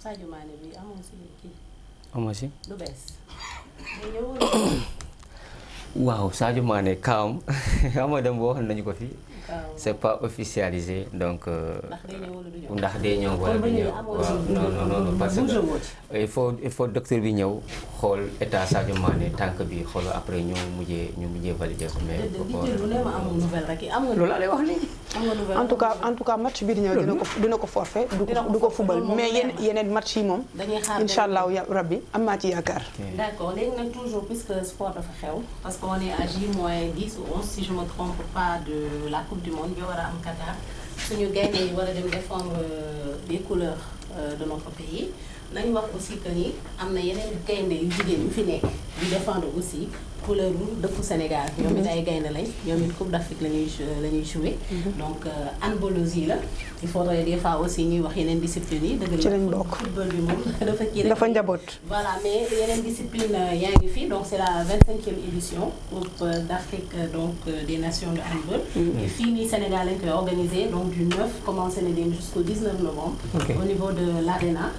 Sadio Mané bi amoo si kii. amoo si. lu bees. waaw Sadio Mané kaam xam nga dem waxoon nañu ko fi. c'est pas officialisé donc. ndax day ñëw wala du ñëw waaw non parce que il faut docteur bi ñëw xool état Sadio Mané tànk bi xool après ñu mujjee valider ko mais. loolu laa lay wax nii. en tout cas match bi di ñëw dina ko forfait du ko fubal mais yeneen match yi moom. incha allah rabbi am naa ci yaakaar. d'accord léegi nag toujours puisque sport dafa xew parce qu'on est à J-10 ou 11 si je me trompe pas de la coupe du monde bi war a am Qatar suñu gaynde yi war a dem défendre les couleurs de notre pays nañu wax aussi que ni am na yeneen gaynde yu jigéen yu fi nekk di défendre aussi couleur bu dëkku Sénégal ñoom it ay gaynde lañ ñoom it coupe d'Afrique la ñuy jouer donc handballeuse yi la il faudrait des fois aussi ñuy wax yeneen discipline yi dëgg ci lañ bokk football bi moom dafa kii rek dafa njaboot voilà mais yeneen discipline yaa ngi fi donc c'est la 25e édition coupe d'Afrique donc des nations de handball et fii nii Sénégal lañ koy organiser donc du 9 commencé na dem jusqu'au 19 novembre au niveau de l'Arena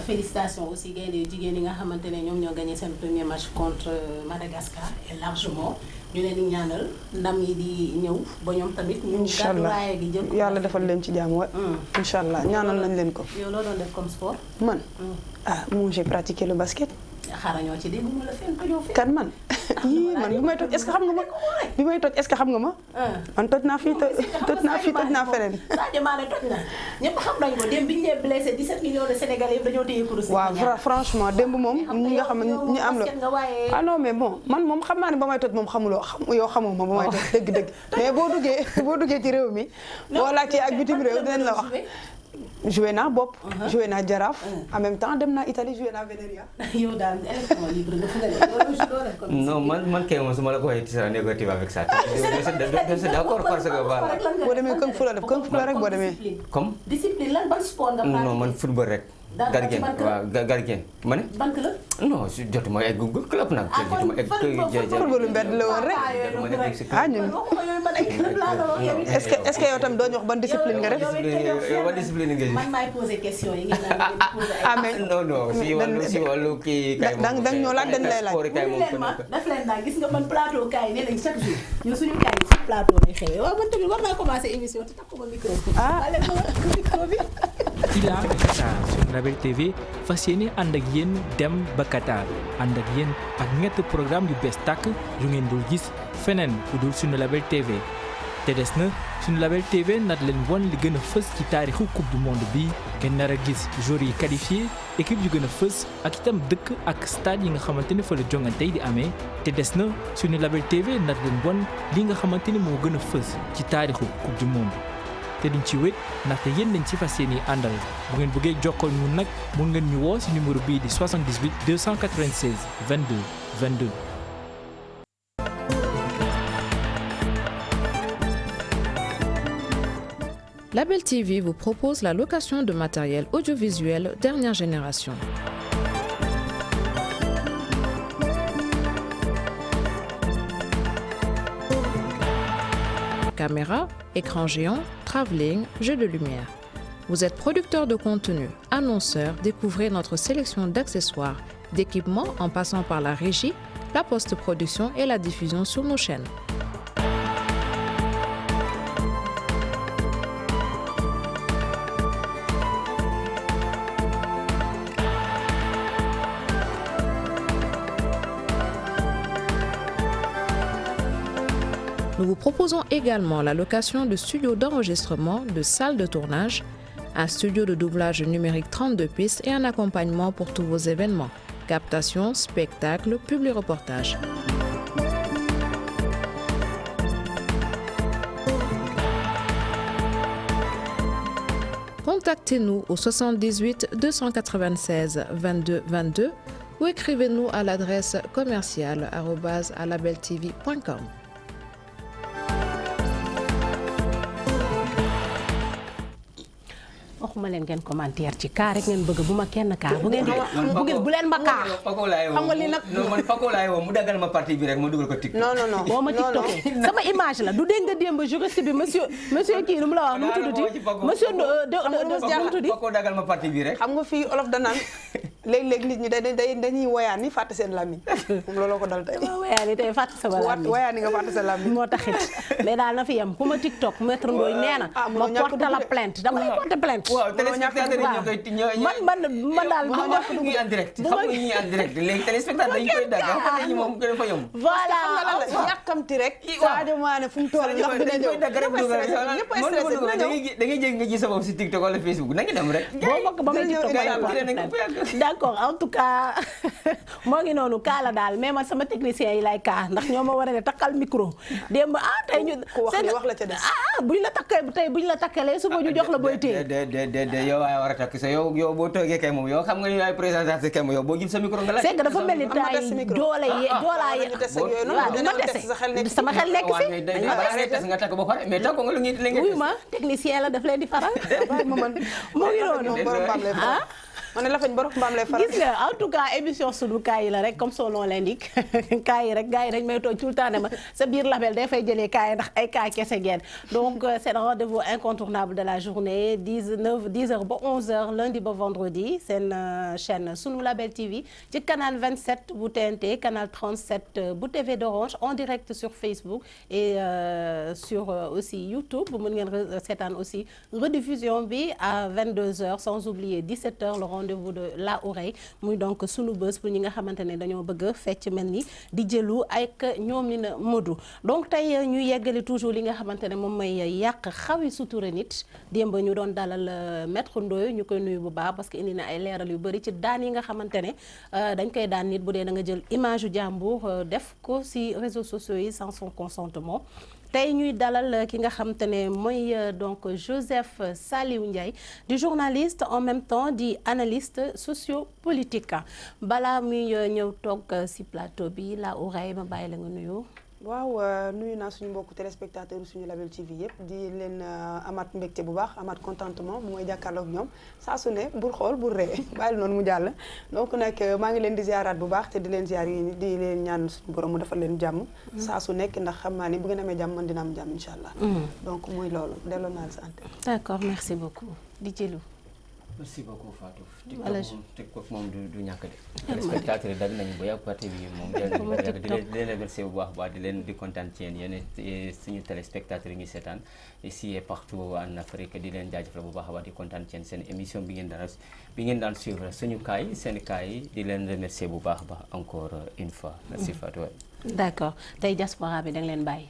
félicitations aussi gaynde yu jigéen yi nga xamante ne ñoom ñoo gagné seen premier match contre Madagascar et largement ñu leen di ñaanal ndam yi di ñëw ba ñoom tamit ñu gàddu raaya gi jël yàlla defal leen ci jàmm wa incha allah ñaanal nañ leen ko yow loo doon def comme sport man moi j'ai pratiqué le basket xarañoo ci dégg mu la fen tojoo fi kan man yii man bi may toj est-ce que xam nga ma bi may toj est-ce que xam nga ma man toj naa fii toj naa feneen Sadio Mané toj na ñëpp xam nañ ko démb bi ñu leen blessé 17 millions de Sénégalais yëpp dañoo téye kurus waaw franchement démb moom ñi nga xam ñi am la ah non mais bon man moom xam naa ne ba may toj moom yow xamoo ma ba may toj dëgg mais boo duggee ci réew mi boo laajtee ak bitim réew dinañ la wax joué naa bopp joué naa Jaraaf en même temps dem naa Italie joué naa Veneria. yow daal élection libre nga non man kay moom su ma la ko waxee tu seras négatif avec ça. c'est d'accord parce que voilà. boo demee kung fu la def kung fu la rek boo demee. comme. discipline lan ban sport nga pratiqué. non man football rek. gardien waaw gardien ma ne. ban club. non jotuma egg club nag. jotuma egg footballu mbedd la woon rek. ñun. est-ce que yow tam doo ñu wax ban discipline nga def. ban discipline nga man maay poser question yi ngeen naan mais non si wàllu kii kay moom. da nga ñoo laaj dañ lay laaj. daf leen daal gis nga man plateau kaay nee nañ chaque jour ñun suñu kaay ci plateau lay xewee waaw man tamit war naa commencer émission te takkuma micro bi. Ila Qatar sur Label TV fas yéene ànd ak yéen dem ba Qatar ànd ak yéen ak ñetti programme yu bees tàkk yu ngeen dul gis feneen ku dul suñu Label TV te des na suñu Label TV nat leen won li gën a fës ci taarixu coupe du monde bi ngeen nar a gis joueurs yi qualifié équipe yu gën a fës ak itam dëkk ak stade yi nga xamante ni fa la jongante yi di amee te des na suñu Label TV nat leen won li nga xamante ni moo gën a fës ci taarixu coupe du monde te duñ ci wét ndaxte yéen nañ ci fas yéene àndal bu ngeen bëggee jokkal ñu nag mun ngeen ñu woo ci numéro bii di 78 296 22 22. Label TV vous propose la location de matériel audiovisuel dernière génération. Caméra, écran géant, travelling, jeux de lumière. Vous êtes producteur de contenu, annonceur, découvrez notre sélection d'accessoires, d'équipements en passant par la régie, la post-production et la diffusion sur nos chaînes. Nous vous proposons également la location de studios d'enregistrement, de salles de tournage, un studio de doublage numérique 32 pistes et un accompagnement pour tous vos événements, captation, spectacles, publi-reportages. Contactez-nous au 78 296 22 22 ou écrivez-nous à l'adresse commerciale@labeltv.com. waxuma leen ngeen commentaire ci kaa rek ngeen bëgg bu ma kenn kaa bu ngeen bu leen ma kaa xam nga li nag man Paco laay woo mu daggal ma partie bi rek ma dugal ko TikTok. non boo ma TikTokee sama image la du dégg nga démb juriste bi monsieur kii nu mu la wax nu mu tuddati monsieur Paco daggal ma partie bi rek. xam nga fii olof danaan léeg-léeg nit ñi dañuy woyaan ni fàtte seen làmmiñ moom looloo ko dal tey. woyaan ni tey fàtte sama làmmiñ woyaan ni nga fàtte sa làmmiñ moo taxit mais daal na fi yem ku ma TikTok maître Ndoye nee na ma porte la plainte damay porte plainte. waaw téléspectateur yi ñoo koy man daal xam nga ñuy en direct xam nga ñuy en direct léegi téléspectateur dañu koy dagg xam nga moom gën a fa yomb. voilà yàkkamti rek Sadio Mané fu mu toll ndax dina ñëw ñëpp ay stressé dina ñëw da ngay jéggi nga gis sa bopp si TikTok wala Facebook na nga dem rek. boo bokk ba may TikTok d'accord en tout cas moo ngi noonu kaa la daal mais man sama technicien yi lay kaa ndax ñoo ma war a ne takkal micro démb tey ñu wax la ca des buñ la takkee tey buñ la takkalee suba ñu jox la booy téye de yow waay war a takk sa yow boo toogee kay moom yow xam nga ni ay présentateur kay moom yow boo jël sa micro nga la c'est que dafa mel ni tay joolaa yi ma dese sama xel nekk si tes nga takk ba pare mais takk nga lu ngi wuy ma technicien la daf leen di faral moo ngi noonu ma ne la fañ borom mbaam lay faral gis nga en tout cas émission sunu kaay yi la rek comme son nom l'indique kaay yi rek gars yi dañ may toog tout le temps ne ma sa biir label day fay jëlee kaay ndax ay kaay kese ngeen donc c'est le rendez-vous incontournable de la journée 10h ba 11h lundi ba vendredi seen chaîne sunu label TV ci canal 27 bu TNT canal 37 bu TV d'Orange en direct sur Facebook et sur aussi YouTube mën ngeen seetaan aussi rediffusion bi à 22h sans oublier 17h rendez-vous de la oreille muy donc sunu bës pour ñi nga xamante ne dañoo bëgg fecc mel ni di jëlu ak ñoom ni na modu donc tey ñu yeggali toujours li nga xamante ne moom mooy yàq xawi sutura nit démb ñu doon dalal maître Ndoye ñu koy nuyu bu baax parce que indi na ay leeral yu bëri ci daan yi nga xamante ne dañ koy daan nit bu dee da nga jël image yu jàmbur def ko ci réseaux sociaux yi sans son consentement tey ñuy dalal ki nga xamante ne mooy donc Joseph Saliou Ndiaye di journaliste en même temps di analyste sociopolitique balaa muy ñëw toog ci plateau bi la oreille ma bàyyi la nga nuyu. waaw nuyu naa suñu mbokku téléspectateurs suñu Label TV yëpp di leen amaat mbégte bu baax amaat contentement bu mooy jàkkaarloog ñoom saa su ne bul xool bul ree bàyyi noonu mu jàll donc nag maa ngi leen di ziaraat bu baax te di leen ziar yi di leen ñaan suñu borom mu defal leen jàmm saa su nekk ndax xam naa ni bu ngeen amee jàmm man dina am jàmm incha allah donc muy loolu delloo naa la sa antenne. D'accord, merci beaucoup di jëlu. merci beaucoup Fatou. TikTok moom du ñàkk de. téléspectateurs yi dagg nañu ba yàgg parti bi moom. di leen remercier bu baax baax di leen di kontaan ci yéen suñu téléspectateurs yi ngi seetaan ici et partout en Afrique di leen jaajëfal bu baax a baax di kontaan ci yéen seen émission bi ngeen daan suivre suñu kaay seen kaay di leen remercier bu baax a baax encore une fois. merci Fatou. D'accord tey diaspora bi da nga leen bàyyi.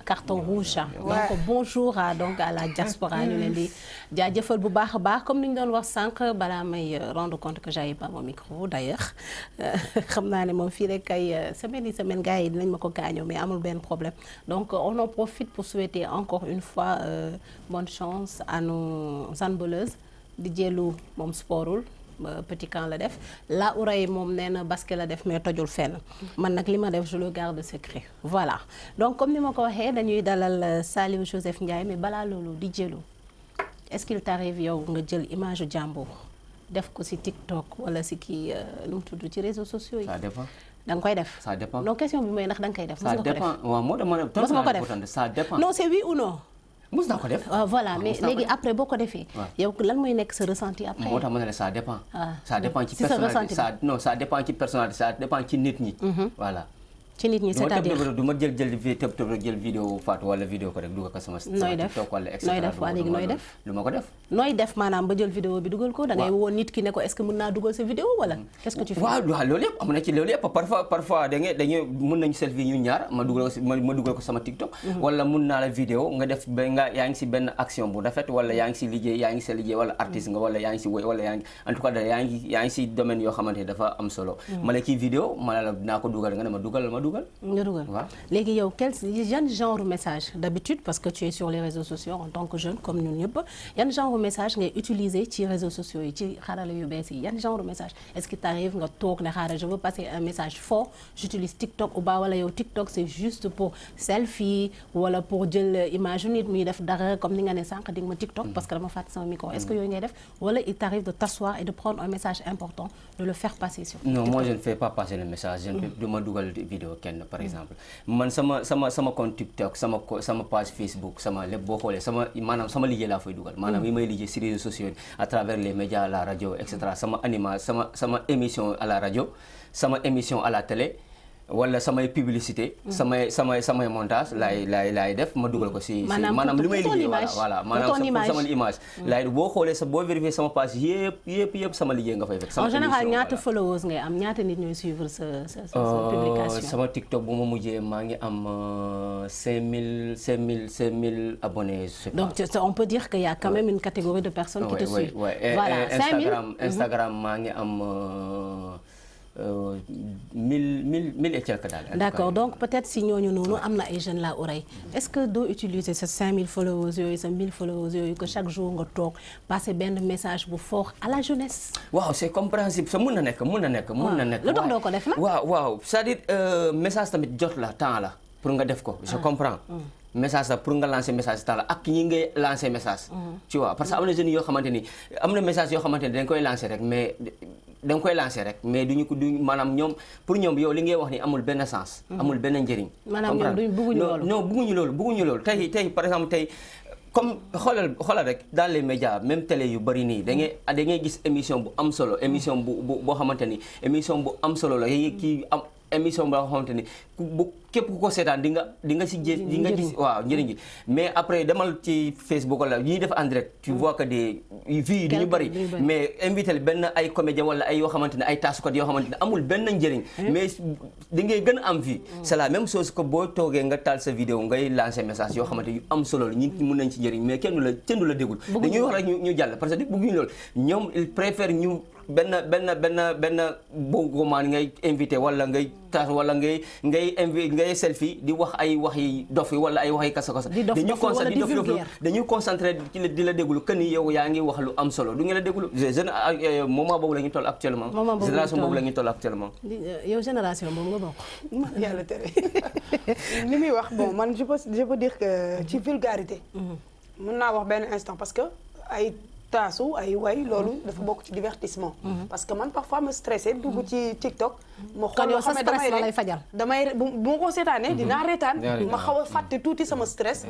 carton rouge donc bonjour donc à la diaspora ñu leen di jaajëfal bu baax a baax comme ni ñu doon wax sànq balaa may rendre compte que j'avais pas mon micro d'ailleurs xam naa ne moom fii rek ay semaine gars yi dinañ ma ko gaañoo mais amul benn problème donc on en profite pour souhaiter encore une fois bonne chance à nos handballeuses di jëlu moom sportul petit camp la def la oreille moom nee na basket la def mais tojul fenn man nag li ma def je le garde secret voilà donc comme ni ma ko waxee dañuy dalal Saliou Joseph Ndiaye mais balaa loolu di jëlu est-ce qu'il t'arrive yow nga jël image u jàmbur def ko ci TikTok wala ci kii nu mu tudd ci réseaux sociaux yi. ça dépend. da nga koy def. ça dépend non question bi mooy ndax da nga koy def. ça dépend waaw moo dama ne. mos nga ko def ça dépend. non c'est oui ou non. mos naa ko def. voilà mais léegi après boo ko defee. yow lan mooy nekk sa ressenti après. moo tax ma ne la ça dépend. ça dépend ci si sa ressenti non ça dépend ci personnalité ça dépend ci nit ñi. voilà. ci nit ñi c'est-à-dire du ma jël vidéo Fatou wala vidéo ko rek dugal ko sama TikTok wala et cetera. nooy def waa léegi nooy def. lu ma ko def. nooy def maanaam ba jël vidéo bi dugal ko da ngay woo nit ki ne ko est-ce que mën naa dugal sa vidéo wala. qu'est-ce que tu fais. waaw loolu yëpp am na ci loolu yëpp parfois dañuy mën nañu selfie ñun ñaar ma dugal ko sama TikTok. wala mën naa la vidéo nga def ba yaa ngi si benn action bu rafet wala yaa ngi si liggéey yaa ngi sa liggéey wala artiste nga wala yaa ngi si woy wala yaa ngi en tout cas yaa ngi si domaine yoo xamante ne dafa am solo. ma la kii vidéo ma la dinaa ko dugal nga ne ma dugal ma dugal. nga dugal waaw léegi yow yan genre message d'habitude parce que tu es sur les réseaux sociaux en tant que jeune comme ñun ñëpp yan genre message ngay utiliser ci réseaux sociaux yi ci xarala yu bees yi yan genre message est-ce que t'arrive nga toog ne xaaral je veux passer un message fort j'utilise TikTok ou ba wala yow TikTok c'est juste pour selfie wala pour jël image nit muy def dara comme ni nga ne sànq di nga ma TikTok parce que dama fàtte sama micro est-ce que yooyu ngay def wala il t'arrive de t'asseoir et de prendre un message important de le faire passer sur non moi je ne fais pas passer le message je ne du ma dugal vidéo kenn par exemple man sama compte TikTok sama page Facebook sama lépp boo xoolee maanaam sama liggéey laa fay dugal maanaam yi may liggéey ci réseaux sociaux à travers les médias la radio et cetera sama sama émission à la radio sama émission à la télé wala samay publicité samay montage laay def ma dugal ko ci maanaam li may liggéey voilà maanaam sama image laay boo xoolee boo vérifier sama page yëpp sama liggéey nga fay fekk en général ñaata followers ngay am ñaata nit ñooy suivre sa publication sama TikTok bu ma mujjee maa ngi am 5000 abonnés je sais pas. Donc on peut dire qu'il y a quand même une catégorie de personnes qui te suivent. Voilà, Instagram maa ngi am 1000 et quelques daal. D'accord, donc peut-être si ñooñu noonu am na ay jeunes là oreille est-ce que doo utiliser sa 5000 followers yooyu sa 1000 followers yooyu que chaque jour nga toog passer benn message bu fort à la jeunesse. waaw c'est compréhensible ça mën na nekk. lu tax doo ko def nag. waaw c'est-à-dire message tamit jot la temps la pour nga def ko. je comprends. message la pour nga lancer message temps la ak ñi ngay lancer message. tu vois parce que am na jeunes yoo xamante ni am na message yoo xamante ni dañ koy lancer rek mais. da nga koy lancer rek mais duñu maanaam ñoom pour ñoom yow li ngay wax ni amul benn sens. amul benn njëriñ. maanaam ñoom bëgguñu loolu. non bëgguñu loolu tey par exemple tey comme xoolal rek dans les médias même télé yu bari nii da ngay gis émission bu am solo émission boo xamante ni émission bu am solo la kii am émission boo xamante ni képp ku ko seetaan di nga si gis waaw njëriñ gi mais après demal ci Facebook wala ñuy def en direct tu vois que des vues du ñu bari mais invité benn ay comédien wala ay yoo xamante ne ay taasukat yoo xamante ne amul benn njëriñ mais di ngay gën a am vie c'est la même chose que boo toogee nga taal sa vidéo ngay lancer message yoo xamante yu am solo la ñi mën nañ ci njëriñ mais kenn du la déggul dañuy wax rek ñu jàll parce que bëgguñu loolu ñoom ils préfèrent ñu benn boogomaan ngay invité wala ngay taas wala ngay selfie di wax ay wax yi dof yi wala ay wax yi kasa dañu concentré di la déglu que ni yow yaa ngi wax lu am solo du ngeen la déglu moment boobu la ñu toll actuellement génération boobu la ñu toll actuellement yow génération boobu nga bokk yàlla tere li muy wax bon man je peux dire que ci vulgarité mën naa wax benn instant parce que ay taasu ay way loolu dafa bokk ci divertissement parce que man parfois ma stressé dugg ci TikTok ma xool yoo xam ne damay bu ma ko seetaanee dinaa reetaan ma xaw a fàtte tuuti sama stress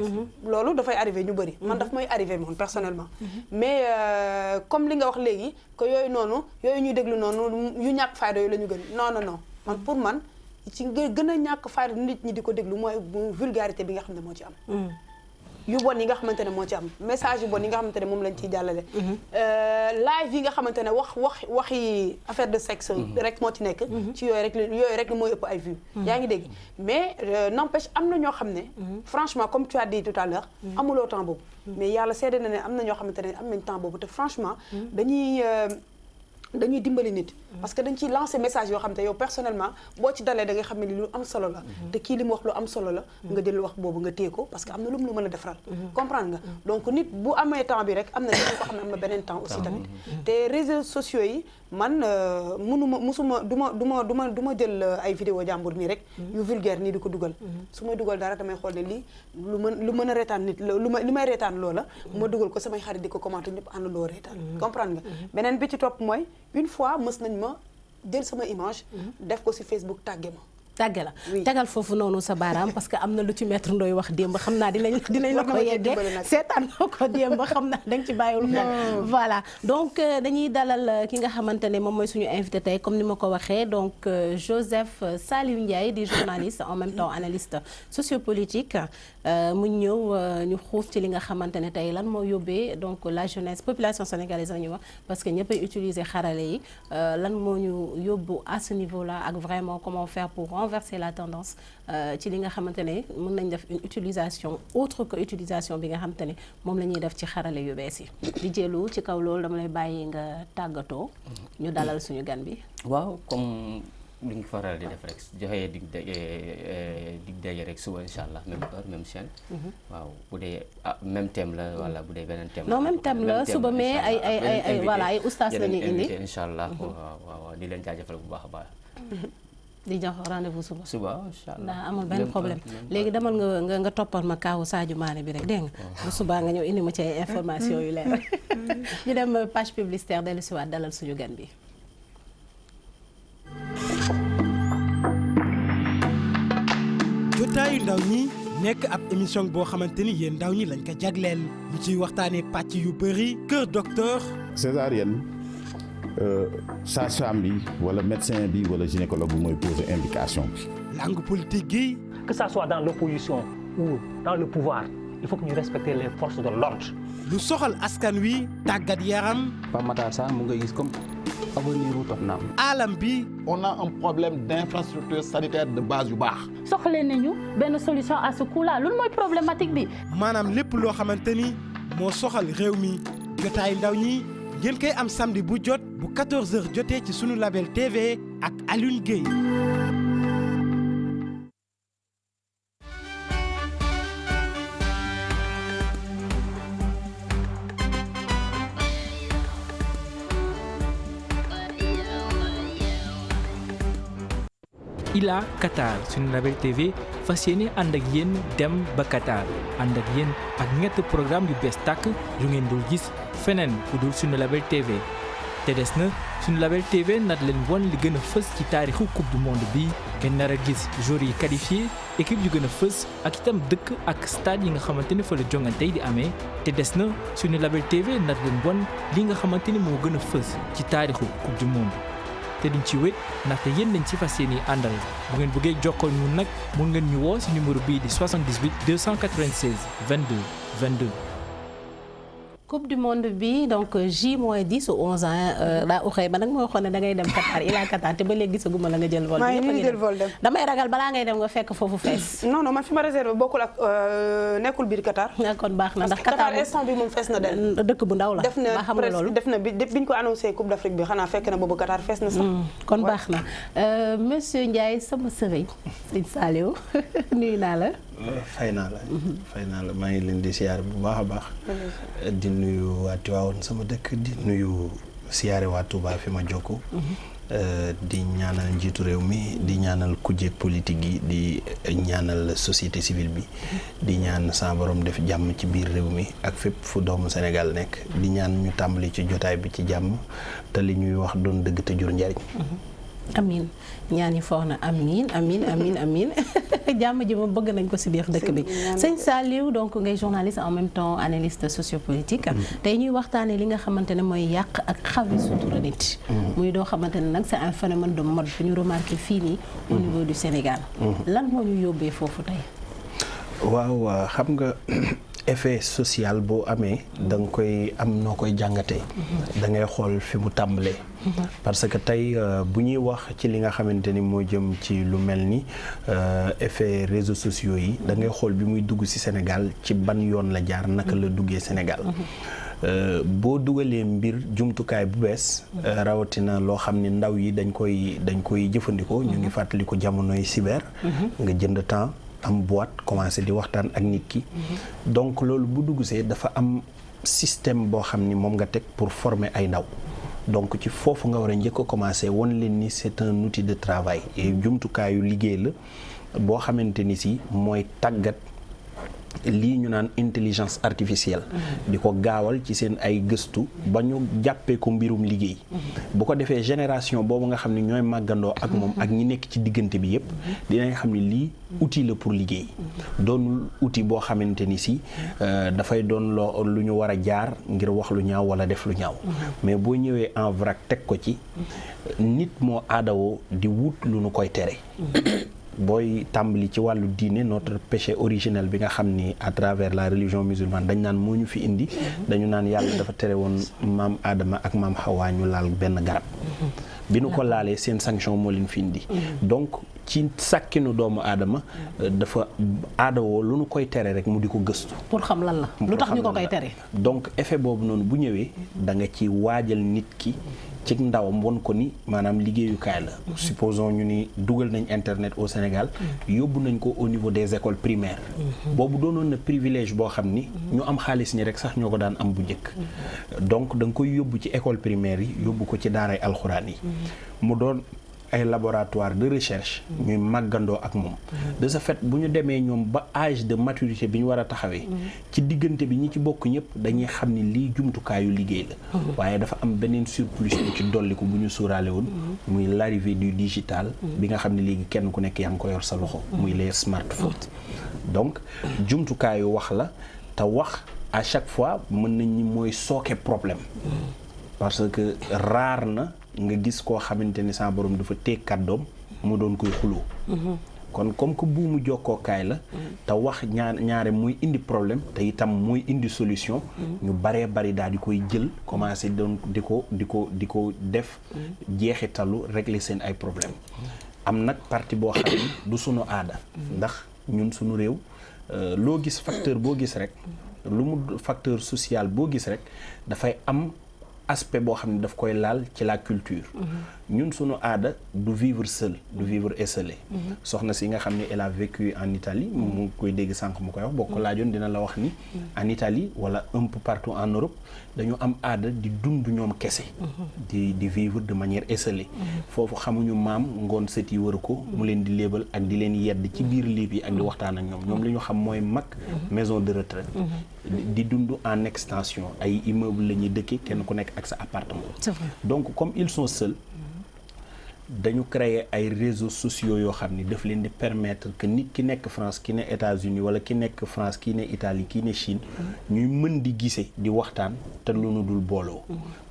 loolu dafay arrivé ñu bëri man daf may arrivé man personnellement mais comme li nga wax léegi que yooyu ñuy déglu noonu yu ñàkk fayda yooyu la ñu gën non man pour man ci nga gën a ñàkk fayda nit ñi di ko déglu mooy vulgarité bi nga xam ne moo ci am yu bon yi nga xamante ne moo ci am message yu bon yi nga xamante ne moom lañ ciy jàllale live yi nga xamante ne waxi affaire de sexe rek moo ci nekk ci yooyu rek mooy ëpp ay vues yaa ngi dégg mais n'empêche am na ñoo xam ne franchement comme tu as dit tout à l'heure amuloo temps boobu mais yàlla seede na ne am na ñoo xamante ne am nañ temps boobu te franchement dañuy dimbali nit parce que dañ ciy lancer message yoo xam te yow personnellement boo ci dalee da nga xam ne li lu am solo la te kii li mu wax lu am solo la nga jël wax boobu nga téye ko parce que am na lu mu la mën a defaral comprendre nga donc nit bu amee temps bi rek am na nit ko xam ne am na beneen temps aussi tamit te réseaux sociaux yi man du ma jël ay vidéo jàmbur nii rek yu vulgaire nii di ko dugal su may dugal dara damay xool ne lii lu mën a reetaan nit li may reetaan loola ma dugal ko samay xarit di ko commenter ñëpp ànd loo reetaan comprendre nga beneen bi ci topp mooy une fois mës nañ ma jël sama image def ko ci Facebook tàgge ma tàgge la tegal foofu noonu sa baaraam parce que am na lu ci maître Ndoye wax démb xam naa dinañ la ko yeggee seetaan na ko démb xam naa danga ci bàyyiwul xel voilà donc dañuy dalal ki nga xamante ne moom mooy suñu invité tey comme ni ma ko waxee donc Joseph Saliou Ndiaye di journaliste en même temps analyste sociopolitique mu ñëw ñu xuus ci li nga xamante ne tey lan moo yóbbee donc la jeunesse population sénégalaise la ñuy wax parce que ñëppay utiliser xarale yi lan moo ñu yóbbu à ce niveau là ak vraiment comment faire pour renverser la tendance ci li nga xamante ne mën nañ def une utilisation autre que utilisation bi nga xamante ne moom la ñuy def ci xarale yu bees yi di jëlu ci kaw loolu dama lay bàyyi nga tàggatoo ñu dalal suñu gan bi waaw comme li ñu faral di def rek joxe dig daje rek suba incha allah même heure même chaîne. waaw bu dee même thème la wala bu dee beneen thème la. non même thème la suba mais ay voilà ay ustaas la ñuy indi. incha allah waaw di leen jaajëfal bu baax a baax. di jox rendez-vous suba. suba incha allah ndax amul benn problème léegi demal nga toppal ma kaawu Sadio Mané bi rek dégg nga. bu subaa nga ñëw indi ma ci ay information yu leer. ñu dem page publicitaire dellu si waat dalal suñu gan bi. jotaayu ndaw ñi nekk ab émission boo xamante ni yéen ndaw ñi lañ ko jagleel ñu ciy waxtaanee pàcc yu bëri kër docteur. césarienne sage-femme bi wala médecin bi wala gynécologue bi mooy poser indication bi. langue politique gi. que ça soit dans l'opposition ou dans le pouvoir il faut que ñu respecter les forces de l'ordre. lu soxal askan wi tàggat yaram. Pape Matar Sarr mu nga gis comme avenir u Tottenham. alam bi. on a un problème d'infrastructure sanitaire de base yu baax. soxla nañu benn solution à ce coup-là loolu mooy problématique bi. maanaam lépp loo xamante ni moo soxal réew mi jotaay ndaw ñi ngeen koy am samedi bu jot bu 14h jotee ci sunu Label TV ak Alioune Gueye. Ila Qatar suñu Label TV fas yéene ànd ak yéen dem ba Qatar ànd ak yéen ak ñett programme yu bees tàkk yu ngeen dul gis feneen fu dul suñu Label TV te des na suñu Label TV nat leen won li gën a fës ci taarixu coupe du monde bi ngeen nar a gis joueurs yi qualifié équipe yu gën a fës ak itam dëkk ak stade yi nga xamante ni fa la jongante yi di amee te des na suñu Label TV nat leen won li nga xamante ni moo gën a fës ci taarixu coupe du monde. te duñ ci wét ndaxte yéen lañ ci fas yéene àndal bu ngeen bëggee jokkoo ñun nag mun ngeen ñu woo ci numéro bii di 78 296 22 22. coupe du monde bi donc J-10 ou 11 ans daa uxee ba nag moo waxoon ne da ngay dem Qatar Ila Qatar te ba léegi gisaguma la nga jël vol. maa ngi jël vol dem damay ragal balaa ngay dem nga fekk foofu fees. non man fi ma réservé bokkul ak nekkul biir Qatar. kon baax na ndax Qatar instant bi moom fees na del dëkk bu ndaw la. def na xam nga loolu def na bi ñu ko annoncé Coupe d'Afrique bi xanaa fekk na boobu Qatar fees na sax. kon baax na monsieur Ndiaye sama sëriñ sëñ Saliou nuyu naa la. fay naa la maa ngi leen di siyaare bu baax a baax. di nuyu waa Tivaouane sama dëkk di nuyu siyaare waa Touba fi ma jokku. di ñaanal njiitu réew mi di ñaanal kujje politique yi di ñaanal société civile bi di ñaan sa borom def jàmm ci biir réew mi ak fépp fu doomu Sénégal nekk di ñaan ñu tàmbali ci jotaay bi ci jàmm te li ñuy wax doon dëgg te jur njariñ. amiin ñaan yi foog na amiin jàmm ji moom bëgg nañ ko ci biir dëkk bi. sëñ Saliou donc ngay journaliste en même temps analyste sociopolitique. tey ñuy waxtaanee li nga xamante ne mooy yàq ak xawi sutura nit. muy doo xamante ne nag c'est un phénomène de mode bu ñu remarqué fii nii au niveau du Sénégal. lan moo ñu yóbbee foofu tey. waaw xam nga. effet social boo amee da nga koy am noo koy jàngatee. da ngay xool fi mu tàmbalee. parce que tey bu ñuy wax ci li nga xamante ni moo jëm ci lu mel ni effet réseaux sociaux yi da ngay xool bi muy dugg ci Sénégal ci ban yoon la jaar naka la duggee Sénégal. boo dugalee mbir jumtukaay bu bees rawatina loo xam ni ndaw yi dañ koy jëfandikoo. ñu ngi fàttali ko jamonoy cyber. nga jënd temps. am boîte commencé di waxtaan ak nit ki. donc loolu bu duggsee dafa am système boo xam ni moom nga teg pour former ay ndaw. donc ci foofu nga war a njëkk a commencé won leen ni c'est un outil de travail et jumtukaayu liggéey la boo xamante ni si mooy tàggat lii ñu naan intelligence artificielle. di ko gaawal ci seen ay gëstu ba ñu jàppee ko mbirum liggéey. bu ko defee génération boobu nga xam ne ñooy màggandoo ak moom ak ñi nekk ci diggante bi yépp dinañ xam ne lii outil la pour liggéey. doonul outil boo xamante ni si dafay doon lu ñu war a jaar ngir wax lu ñaaw wala def lu ñaaw. mais boo ñëwee en vrac teg ko ci nit moo aadawoo di wut lu nu koy tere. booy tàmbali ci wàllu diine notre péché originel bi nga xam ni à travers la religion musulmane dañ naan moo ñu fi indi dañu naan yàlla dafa tere woon maam Adama ak maam Hawa ñu laal benn garab bi nu ko laalee seen sanction moo leen fi indi donc ci sàkkinu doomu aadama dafa aadawoo lu nu koy tere rek mu di ko gëstu. pour xam lan la lu tax ñu ko koy tere. donc effet boobu noonu bu ñëwee da nga ci waajal nit ki ci ndawam won ko ni maanaam liggéeyukaay la. supposons ñu ni dugal nañ internet au Sénégal yóbbu nañ ko au niveau des écoles primaires. boobu doonoon na privilège boo xam ni ñu am xaalis ni rek sax ñoo ko daan am bu njëkk. donc da nga koy yóbbu ci école primaire yi yóbbu ko ci daaray alxuraan yi. mu doon ay laboratoire de recherche ñuy màggandoo ak moom de ce fait bu ñu demee ñoom ba âge de maturité bi ñu war a taxawee ci diggante bi ñi ci bokk ñëpp dañuy xam ni lii jumtukaayu liggéey la waaye dafa am beneen surplus bu ci dolliku bu ñu suuraale woon muy l'arrivée du digital bi nga xam ne léegi kenn ku nekk yaa ngi ko yor sa loxo muy les smartphones donc jumtukaayu wax la te wax à chaque fois mën nañ ñi mooy sooke problème parce que rare na nga gis koo xamante ni sa borom dafa téeg kàddoom mu doon koy xuloo kon comme que buumu jokkookaay la te wax ñaare muy indi problème te itam muy indi solution ñu baree bari daal di koy jël commencé doon di ko def jeexitalu régler seen ay problème am nag partie boo xam ne du sunu aada ndax ñun sunu réew loo gis facteur boo gis rek lu mu facteur social boo gis rek dafay am aspect boo xam ne daf koy laal ci la culture ñun sunu aada du vivre seul du vivre isolé soxna si nga xam ne elle a vécu en Italie mu koy dégg sànq mu koy wax boo ko laajoon dina la wax ni en Italie wala un peu partout en Europe dañu am aada di dund ñoom kese di vivre de manière isolée foofu xamuñu maam ngoon sët yi wër ko mu leen di léebal ak di leen yedd ci biir liib yi ak di waxtaan ak ñoom li ñu xam mooy mag maison de retraite di dund en extension ay immeuble la ñuy dëkke kenn ku nekk ak sa appartement donc comme ils sont seuls dañu créer ay réseaux sociaux yoo xam ni daf leen di permettre que nit ki nekk France ki ne États-Unis wala ki nekk France ki ne Italie ki ne Chine ñuy mën di gise di waxtaan te lu nu dul booloo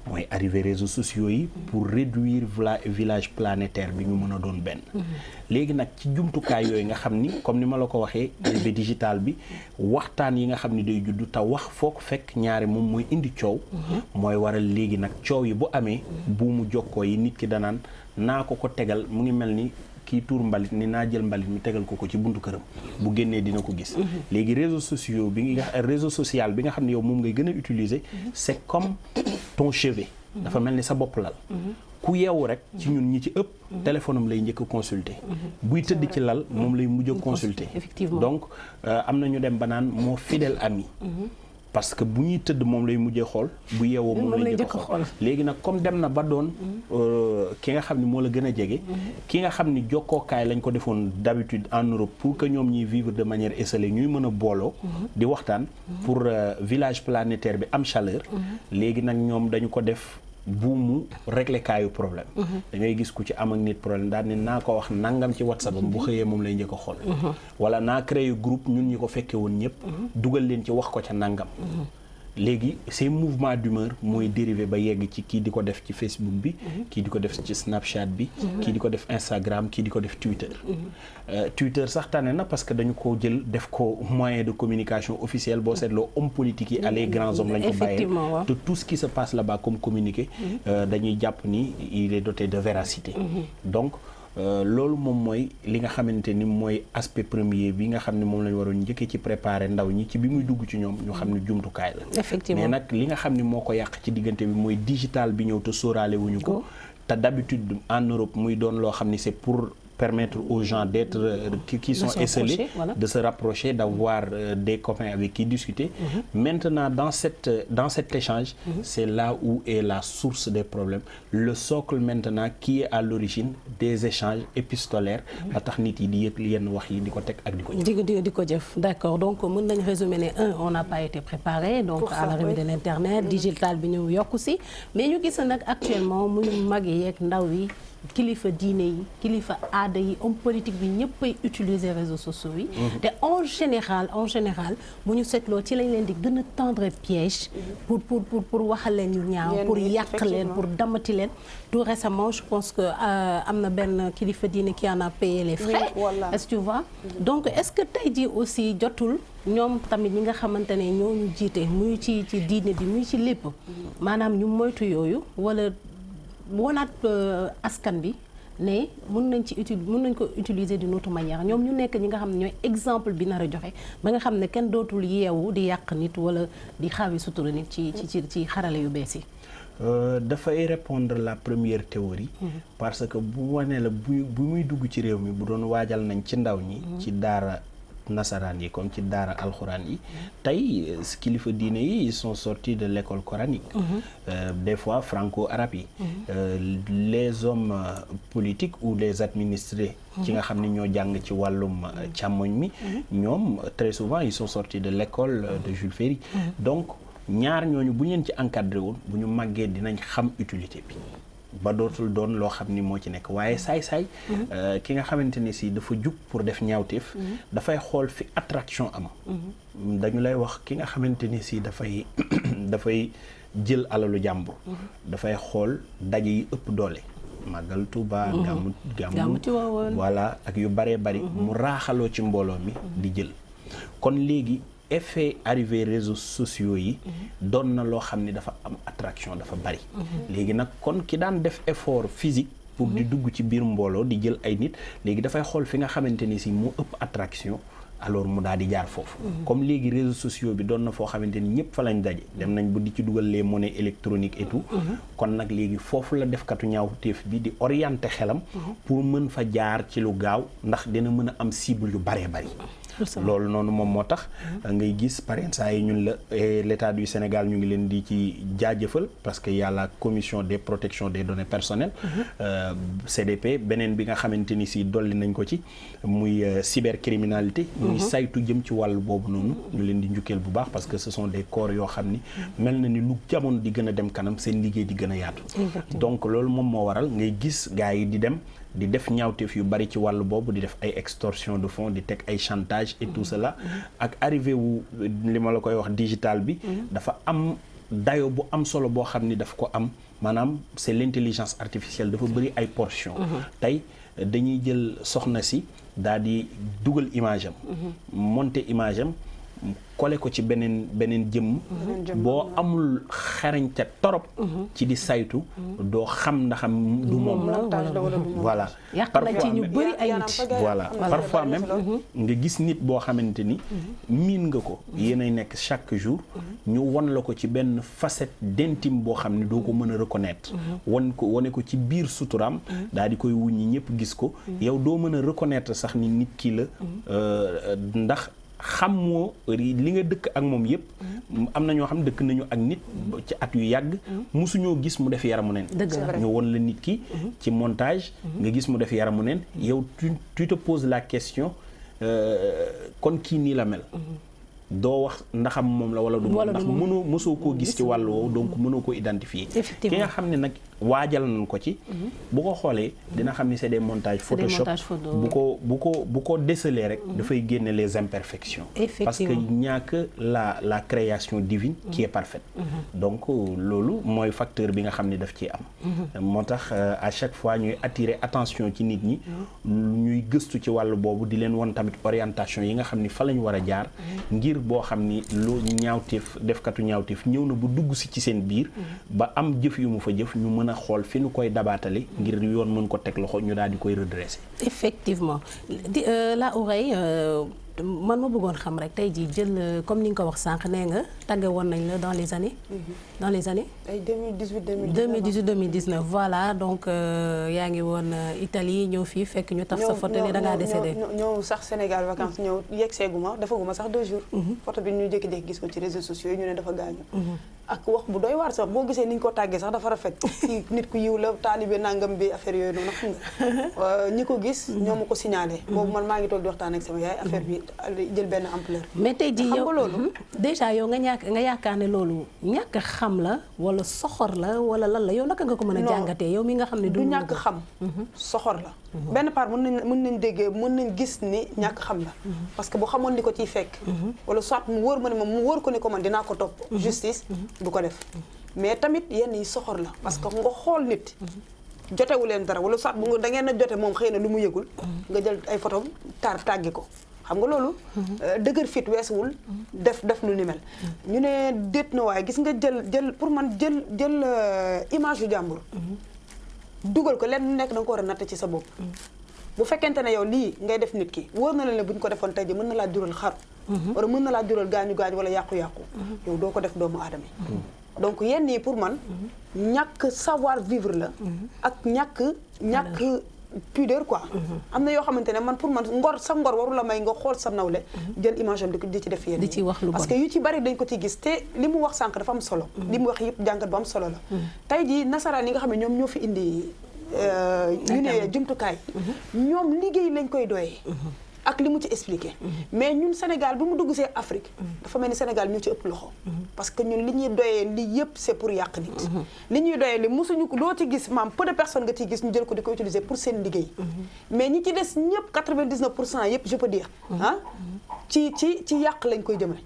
mooy arrivé réseaux sociaux yi pour réduire village planétaire bi ñu mën a doon benn léegi nag ci jumtukaay yooyu nga xam ni comme ni ma la ko waxee arrivé digital bi waxtaan yi nga xam ni day juddu te wax foo ko fekk ñaare moom mooy indi coow mooy waral léegi nag coow yi bu amee buumu jokkoo yi nit ki danaan naa ko tegal mu ngi mel ni kii tuur mbalit ni naa jël mbalit mi tegal ko ci buntu këram bu génnee dina ko gis léegi réseau social bi nga xam ne yow moom ngay gën a utiliser c'est comme ton chevet dafa mel ni sa bopp lal ku yeewu rek ci ñun ñi ci ëpp téléphone am lay njëkk a consulter buy tëdd ci lal moom lay mujj a consulter donc am na ñu dem ba naan moo fidèle ami parce que bu ñuy tëdd moom lay mujjee xool bu yeewoo moom lay njëkk a xool léegi nag comme dem na ba doon ki nga xam ne moo la gën a jege ki nga xam ni jokkookaay lañ ko defoon d'habitude en Europe pour que ñoom ñuy vivre de manière isolée ñuy mën a booloo di waxtaan pour village planétaire bi am chaleur léegi nag ñoom dañu ko def buumu régler kaayu problème da ngay gis ku ci am ak nit problème daal ni naa ko wax nangam ci WhatsApp am bu xëyee moom lay njëkk a xool wala naa créer groupe ñun ñi ko fekke woon ñëpp dugal leen ci wax ko ca nangam léegi ces mouvements d'humeur mooy dérivé ba yegg ci kii di ko def ci Facebook bi kii di ko def ci Snapchat bi kii di ko def Instagram kii di ko def Twitter Twitter sax tane na parce que dañu ko jël def ko moyen de communication officiel boo seetloo homme politique yi les grands hommes lañ ko bàyyee te tout ce qui se passe là-bas comme communiqué dañuy jàpp ni il est doté de véracité donc loolu moom mooy li nga xamante ni mooy aspect premier bi nga xam ne moom lañu waroon njëkkee ci préparer ndaw ñi ci bi muy dugg ci ñoom ñu xam ne jumtukaay la effectivement mais nag li nga xam ne moo ko yàq ci diggante bi mooy digital bi ñëw te sóoraale wuñu ko te d'habitude en Europe muy doon loo xam ni c'est pour permettre aux gens d'être qui sont esselés de se rapprocher, d'avoir des copains avec qui discuter. Maintenant dans cet échange, c'est là où est la source des problèmes, le socle maintenant qui est à l'origine des échanges épistolaires ba tax nit yi di yëg yenn wax yi di ko teg ak di ko jëf. D'accord, donc mën nañ résumer ne on n'a pas été préparé donc à l'arrivée de l'internet digital bi ñëw yokku si mais ñu gis nag actuellement muy mag yi ak ndaw yi kilifa diine yi kilifa aada yi homme politique bi ñëpp ay utiliser réseaux sociaux yi te en général bu ñu seetloo ci lañ leen di gën a tendre piège pour waxal leen ñu ñaaw pour yàq leen pour damati leen. Tout récemment je pense que am na benn kilifa diine qui en a payé les frais est-ce que tu vois donc est-ce que tey jii aussi jotul ñoom tamit ñi nga xamante ne ñoo ñu jiite muy ci diine bi muy ci lépp maanaam ñu moytu yooyu wala woonaat askan bi ne mën nañ ko utiliser d'une autre manière ñoom ñu nekk ñi nga xam ne ñooy exemple bi nar a joxe ba nga xam ne kenn dootul yeewu di yàq nit wala di xaawi sutura nit ci xarale yu bees yi. dafay répondre la première théorie. parce que bu wane la bu muy dugg ci réew mi bu doon waajal nañ ci ndaw ñi. ci daara nasaraan yi comme ci daara alxuraan yi. tey kilifa diine yi ils sont sortis de l'école coranique. des fois franco-arabe yi. les hommes politiques ou les administrés. ci nga xam ne ñoo jàng ci wàllum càmmoñ mi. ñoom très souvent ils sont sortis de l'école de Jules Ferry. donc ñaar ñooñu bu ñu leen ci encadré woon bu ñu màggee dinañ xam utilité bi ba dootul doon loo xam ni moo ci nekk waaye saay-saay ki nga xamante ne si dafa jug pour def ñaawteef dafay xool fi attraction am dañu lay wax ki nga xamante ni si dafay jël alalu jàmbur dafay xool daje yi ëpp doole màggal Tuuba gàmmu voilà ak yu baree bari mu raaxaloo ci mbooloo mi di jël kon léegi effet arrivé réseaux sociaux yi doon na loo xam ni dafa am attraction dafa bari léegi nag kon ki daan def effort physique pour di dugg ci biir mbooloo di jël ay nit léegi dafay xool fi nga xamante ni si moo ëpp attraction alors mu daal di jaar foofu comme léegi réseaux sociaux bi doon na foo xamante ni ñëpp fa lañ daje dem nañ bu di ci dugal les monnaies électroniques et tout kon nag léegi foofu la defkatu ñaawteef bi di orienter xelam pour mën fa jaar ci lu gaaw ndax dina mën a am cible yu baree bari loolu noonu moom moo tax ngay gis parents yi ñun la l'État du Sénégal ñu ngi leen di ci jaajëfal parce que y a la commission des protections des données personnelles CDP beneen bi nga xamante ni si dolli nañ ko ci muy cybercriminalité muy saytu jëm ci wàllu boobu noonu ñu leen di njukkeel bu baax parce que ce sont des corps yoo xam ni mel na ni lu jamono di gën a dem kanam seen liggéey di gën a yaatu donc loolu moom moo waral ngay gis gars yi di dem di def ñaawteef yu bari ci wàllu boobu di def ay extorsion de fonds di teg ay chantage et tout cela ak arrivé wu li ma la koy wax digital bi dafa am dayo bu am solo boo xam ni daf ko am maanaam c'est l'intelligence artificielle dafa bari ay portions tey dañuy jël soxna si daal di dugal image am monter image am collé ko ci beneen jëmm boo amul xarañte torop ci di saytu doo xam ndax du moom voilà parfois même nga gis nit boo xamante ni miin nga ko yéenay nekk chaque jour ñu won la ko ci benn facette d'intime boo xam ne doo ko mën a reconnaître wane ko ci biir suturaam daal di koy wuññi ñëpp gis ko yow doo mën a reconnaître sax ni nit ki la ndax xam moo li nga dëkk ak moom yëpp am na ñoo xam dëkk nañu ak nit ci at yu yàgg musuñoo gis mu def yaramu neen ñu won la nit ki ci montage nga gis mu def yaramu neen yow tu te poses la question kon kii nii la mel doo wax ndaxam moom la wala du moom ndax mësoo koo gis ci wàll woowu donc mënoo ko identifier ki nga xam ne nag waajal nañ ko ci bu ko xoolee dina xam ni c'est des montages Photoshop bu ko déceler rek dafay génne les imperfections parce que ñàkk la création divine qui est parfaite donc loolu mooy facteur bi nga xam ne daf ci am moo tax à chaque fois ñuy attirer attention ci nit ñi ñuy gëstu ci wàll boobu di leen won tamit orientation yi nga xam ni fa lañu war a jaar ngir boo xam ni lu ñaawteef defkatu ñaawteef ñëw na bu dugg si ci seen biir ba am jëf yu mu fa jëf ñu mën a xool fi nu koy dabaatale ngir yoon mën ko teg loxo ñu daal di koy redresser. Effectivement la oreille man ma bëggoon xam rek tey jii jël comme ni nga ko wax sànq nee nga tàgge woon nañ la dans les années. ay 2018 2019 voilà donc yaa ngi woon Italie ñëw fii fekk ñu taf sa photo ne da ngaa décédé. ñëw sax Sénégal vacances ñëw yegg seeguma defaguma sax 2 jours. photo bi ñu jékki-jékki gis ko ci réseaux sociaux yi ñu ne dafa gaañu. ak wax bu doy waar sax boo gisee ni ñu ko tàggee sax dafa rafet kii nit ku yiw la taalibe nangam bi affaire yooyu noonu xam nga ñi ko gis ñoo ma ko signalé. boobu man maa ngi toog di waxtaan ak sama yaay affaire bi jël benn ampleur. mais tey jii yow loolu déjà yow nga yaakaar ne loolu ñàkk xam la wala soxor la wala lan la yow naka nga ko mën a jàngatee yow mi nga xam ne du ñàkk xam soxor la benn part mën nañ déggee mën nañ gis ni ñàkk xam la parce que bu xamoon li ko ciy fekk wala soit mu wóor ma ne moom mu wóor ko ni ko man dinaa ko topp justice du ko def mais tamit yenn yi soxor la parce que nga xool nit jotewu leen dara wala soit bu da ngeen a jote moom xëy na lu mu yëgul nga jël ay photo tàggi ko xam nga loolu dëgër fit weesuwul def lu ni mel ñu ne déet na waaye gis nga jël pour man jël image yu jàmbur dugal ko lenn lu nekk da nga ko war a natt ci sa bopp bu fekkente ne yow lii ngay def nit ki wóor na la ne bu ñu ko defoon tey ji mën na laa jural xaru wala mën na laa jural gaañu wala yàqu-yàqu yow doo ko def doomu aadama yi donc yenn yi pour man ñàkk savoir vivre la ak ñàkk pudeur quoi am na yoo xamante ne man pour man sa ngor waru la may nga xool sa nawle jël image am di ci def yenn di ci wax lu bon parce que yu ci bari dañ ko ci gis te li mu wax sànq dafa am solo li mu wax yëpp jàngat bu am solo la tey jii nasaraan yi nga xam ne ñoom ñoo fi indi ñu ne jumtukaay ñoom liggéey lañ koy doyee ak li mu ci expliqué mais ñun Sénégal bi mu dugg see Afrique dafa mel ni Sénégal ñoo ci ëpp loxo parce que ñun li ñuy doyee li yëpp c'est pour yàq nit li ñuy doyee li musuñu ko doo ci gis maam peu de personnes nga ciy gis ñu jël ko di ko utiliser pour seen liggéey mais ñi ci des ñëpp 99% yëpp je peux dire ci yàq lañ koy jëmale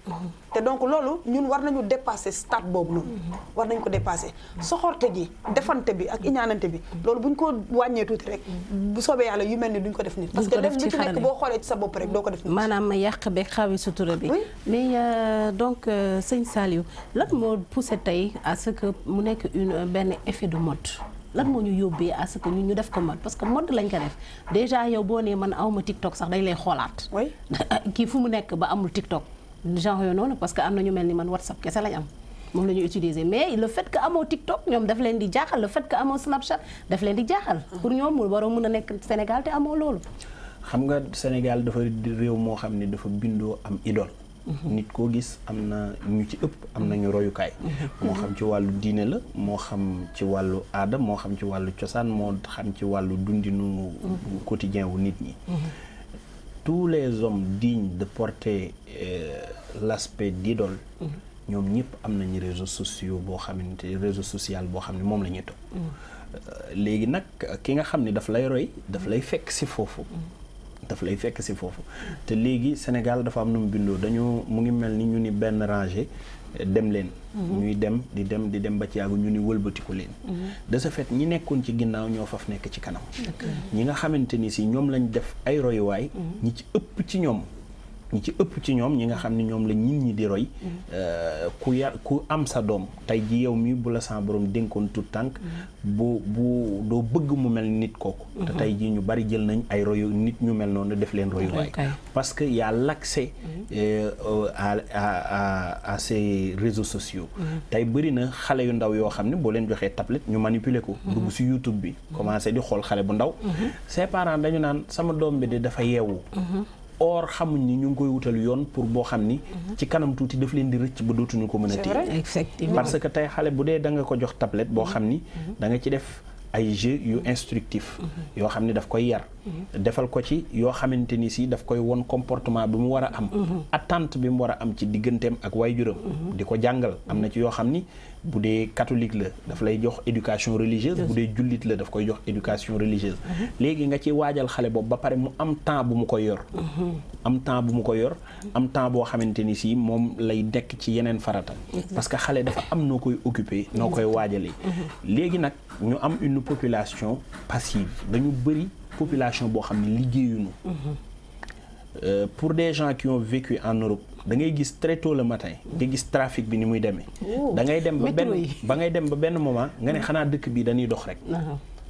te donc loolu ñun war nañu dépasser stade boobu noonu war nañ ko dépasser soxorte gi defante bi ak iñaanante bi loolu buñ ko wàññee tuuti rek bu soobee yàlla yu mel ni duñ ko def nit parce que def lu ci nekk boo xoolee ci sa bopp rek doo ko def nit maanaam yàq beeg xawi sutura bi mais donc sëñ Saliou lan moo poussé tey à ce que mu nekk benn effet de mode lan moo ñu yóbbee à ce que ñu def ko mode parce que mode lañ ko def déjà yow boo nee man awma TikTok sax dañ lay xoolaat kii fu mu nekk ba amul TikTok genre yooyu noonu parce que am na ñu mel ni man WhatsApp kese lañ am moom la ñu utiliser mais le fait que amoo TikTok ñoom daf leen di jaaxal le fait que amoo Snapchat daf leen di jaaxal pour ñoom mu war a mën a nekk Sénégal te amoo loolu xam nga Sénégal dafa réew moo xam ne dafa bindoo am idole nit koo gis am na ñu ci ëpp am nañu royukaay moo xam ci wàllu diine la moo xam ci wàllu aada moo xam ci wàllu cosaan moo xam ci wàllu dundinu quotidien wu nit ñi tous les hommes dignes de porter l'aspect d'idole ñoom ñëpp am nañu réseaux sociaux boo xamante réseau social boo xam ne moom la ñuy topp léegi nag ki nga xam ne daf lay roy daf lay fekk si foofu te léegi Sénégal dafa am nu mu bindoo mu ngi mel ni ñu ni benn rangée dem leen ñuy dem di dem ba ci yàgg ñu ni wëlbatiku leen de ce fait ñi nekkoon ci ginnaaw ñoo faf nekk ci kanam ñi nga xamante ni si ñoom lañ def ay royuwaay ñi ci ëpp ci ñoom ñi nga xam ne ñoom la nit ñi di roy ku am sa doom tey ji yow mi bu la sa borom dénkoon tout tànk bu doo bëgg mu mel nit kooku te tey ji ñu bari jël nañ ay royu nit ñu mel noonu def leen royuwaay parce que y a l'accès à ces réseaux sociaux tey bëri na xale yu ndaw yoo xam ne boo leen joxee tablette ñu manipuler ko dugg ci YouTube bi commencé di xool xale bu ndaw ses parents dañu naan sama doom bi de dafa yeewu or xamuñ ni ñu ngi koy wutal yoon pour boo xam ni ci kanam tuuti daf leen di rëcc ba dootuñu ko mën a téye parce que tey xale bu dee da nga ko jox tablette boo xam ni da nga ci def ay jeux yu instructif yoo xam ni daf koy yar defal ko ci yoo xamante ni si daf koy won comportement bi mu war a am attente bi mu war a am ci digganteem ak waajuram di ko jàngal am na ci yoo xam ni bu dee catholique la daf lay jox éducation religieuse bu dee jullit la daf koy jox éducation religieuse léegi nga ci waajal xale boobu ba pare mu am temps bu mu koy yor am temps boo xamante ni si moom lay nekk ci yeneen farata parce que xale dafa am noo koy occupé noo koy waajalee léegi nag ñu am une population passive dañu bëri population boo xam ne liggéeyuñu pour des gens qui ont vécu en Europe da ngay gis très tôt le matin nga gis trafic bi ni muy demee da ngay dem ba benn moment nga ne xanaa dëkk bi dañuy dox rek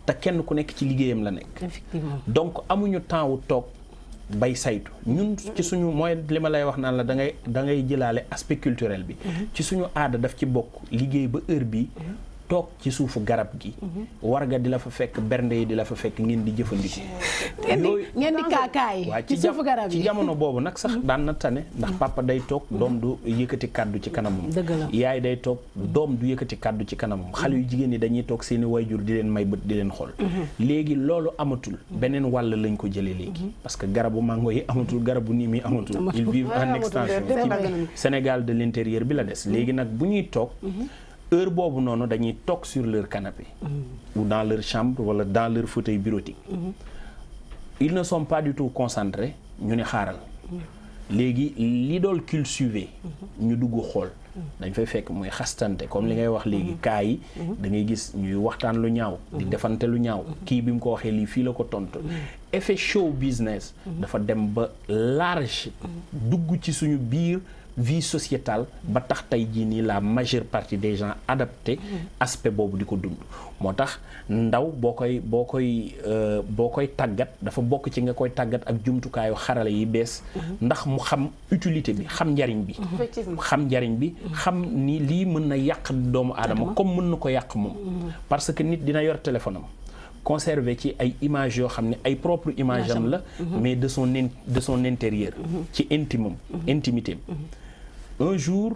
te kenn ku nekk ci liggéeyam la nekk donc amuñu temps wu toog bay saytu ñun ci suñu mooy li ma lay wax naan la da ngay jëlaale aspect culturel bi ci suñu aada daf ci bokk liggéey ba heure bi toog ci suufu garab gi warga di la fa fekk bernde yi di la fa fekk ngeen di jëfandikoo ngeen di kaakaay ci suufu garab yi ci jamono boobu nag sax daan na tane ndax papa day toog doom du yëkkati kàddu ci kanamam yaay day toog doom du yëkkati kàddu ci kanamam xale yu jigéen ñi dañuy toog seeni wayjur di leen may bët di leen xool léegi loolu amatul beneen wàll lañ ko jëlee léegi parce que garabu mango yi amatul garabu niim yi amatul ils vivent en extension ci Sénégal de l'intérieur bi la des léegi nag bu ñuy toog heure boobu noonu dañuy toog sur leur canapé ou dans leur chambre wala dans leur fauteuil bureautique ils ne sont pas du tout concentrés ñu ne xaaral léegi li dool cultivé ñu dugg xool dañ fay fekk muy xastante comme li ngay wax léegi kaa yi da ngay gis ñuy waxtaan lu ñaaw di defante lu ñaaw kii bi mu ko waxee lii fii la ko tontu effet show business dafa dem ba large dugg ci suñu biir vie sociétale ba tax tey jii nii la majeure partie des gens adapté aspect boobu di ko dund moo tax ndaw boo koy tàggat dafa bokk ci nga koy tàggat ak jumtukaayu xarala yi bees ndax mu xam utilité bi xam njariñ bi xam ni lii mën na yàq doomu aadama comme mën na ko yàq moom parce que nit dina yor téléphone am conservé ci ay images yoo xam ne ay propre image am la mais de son intérieur ci intimité un jour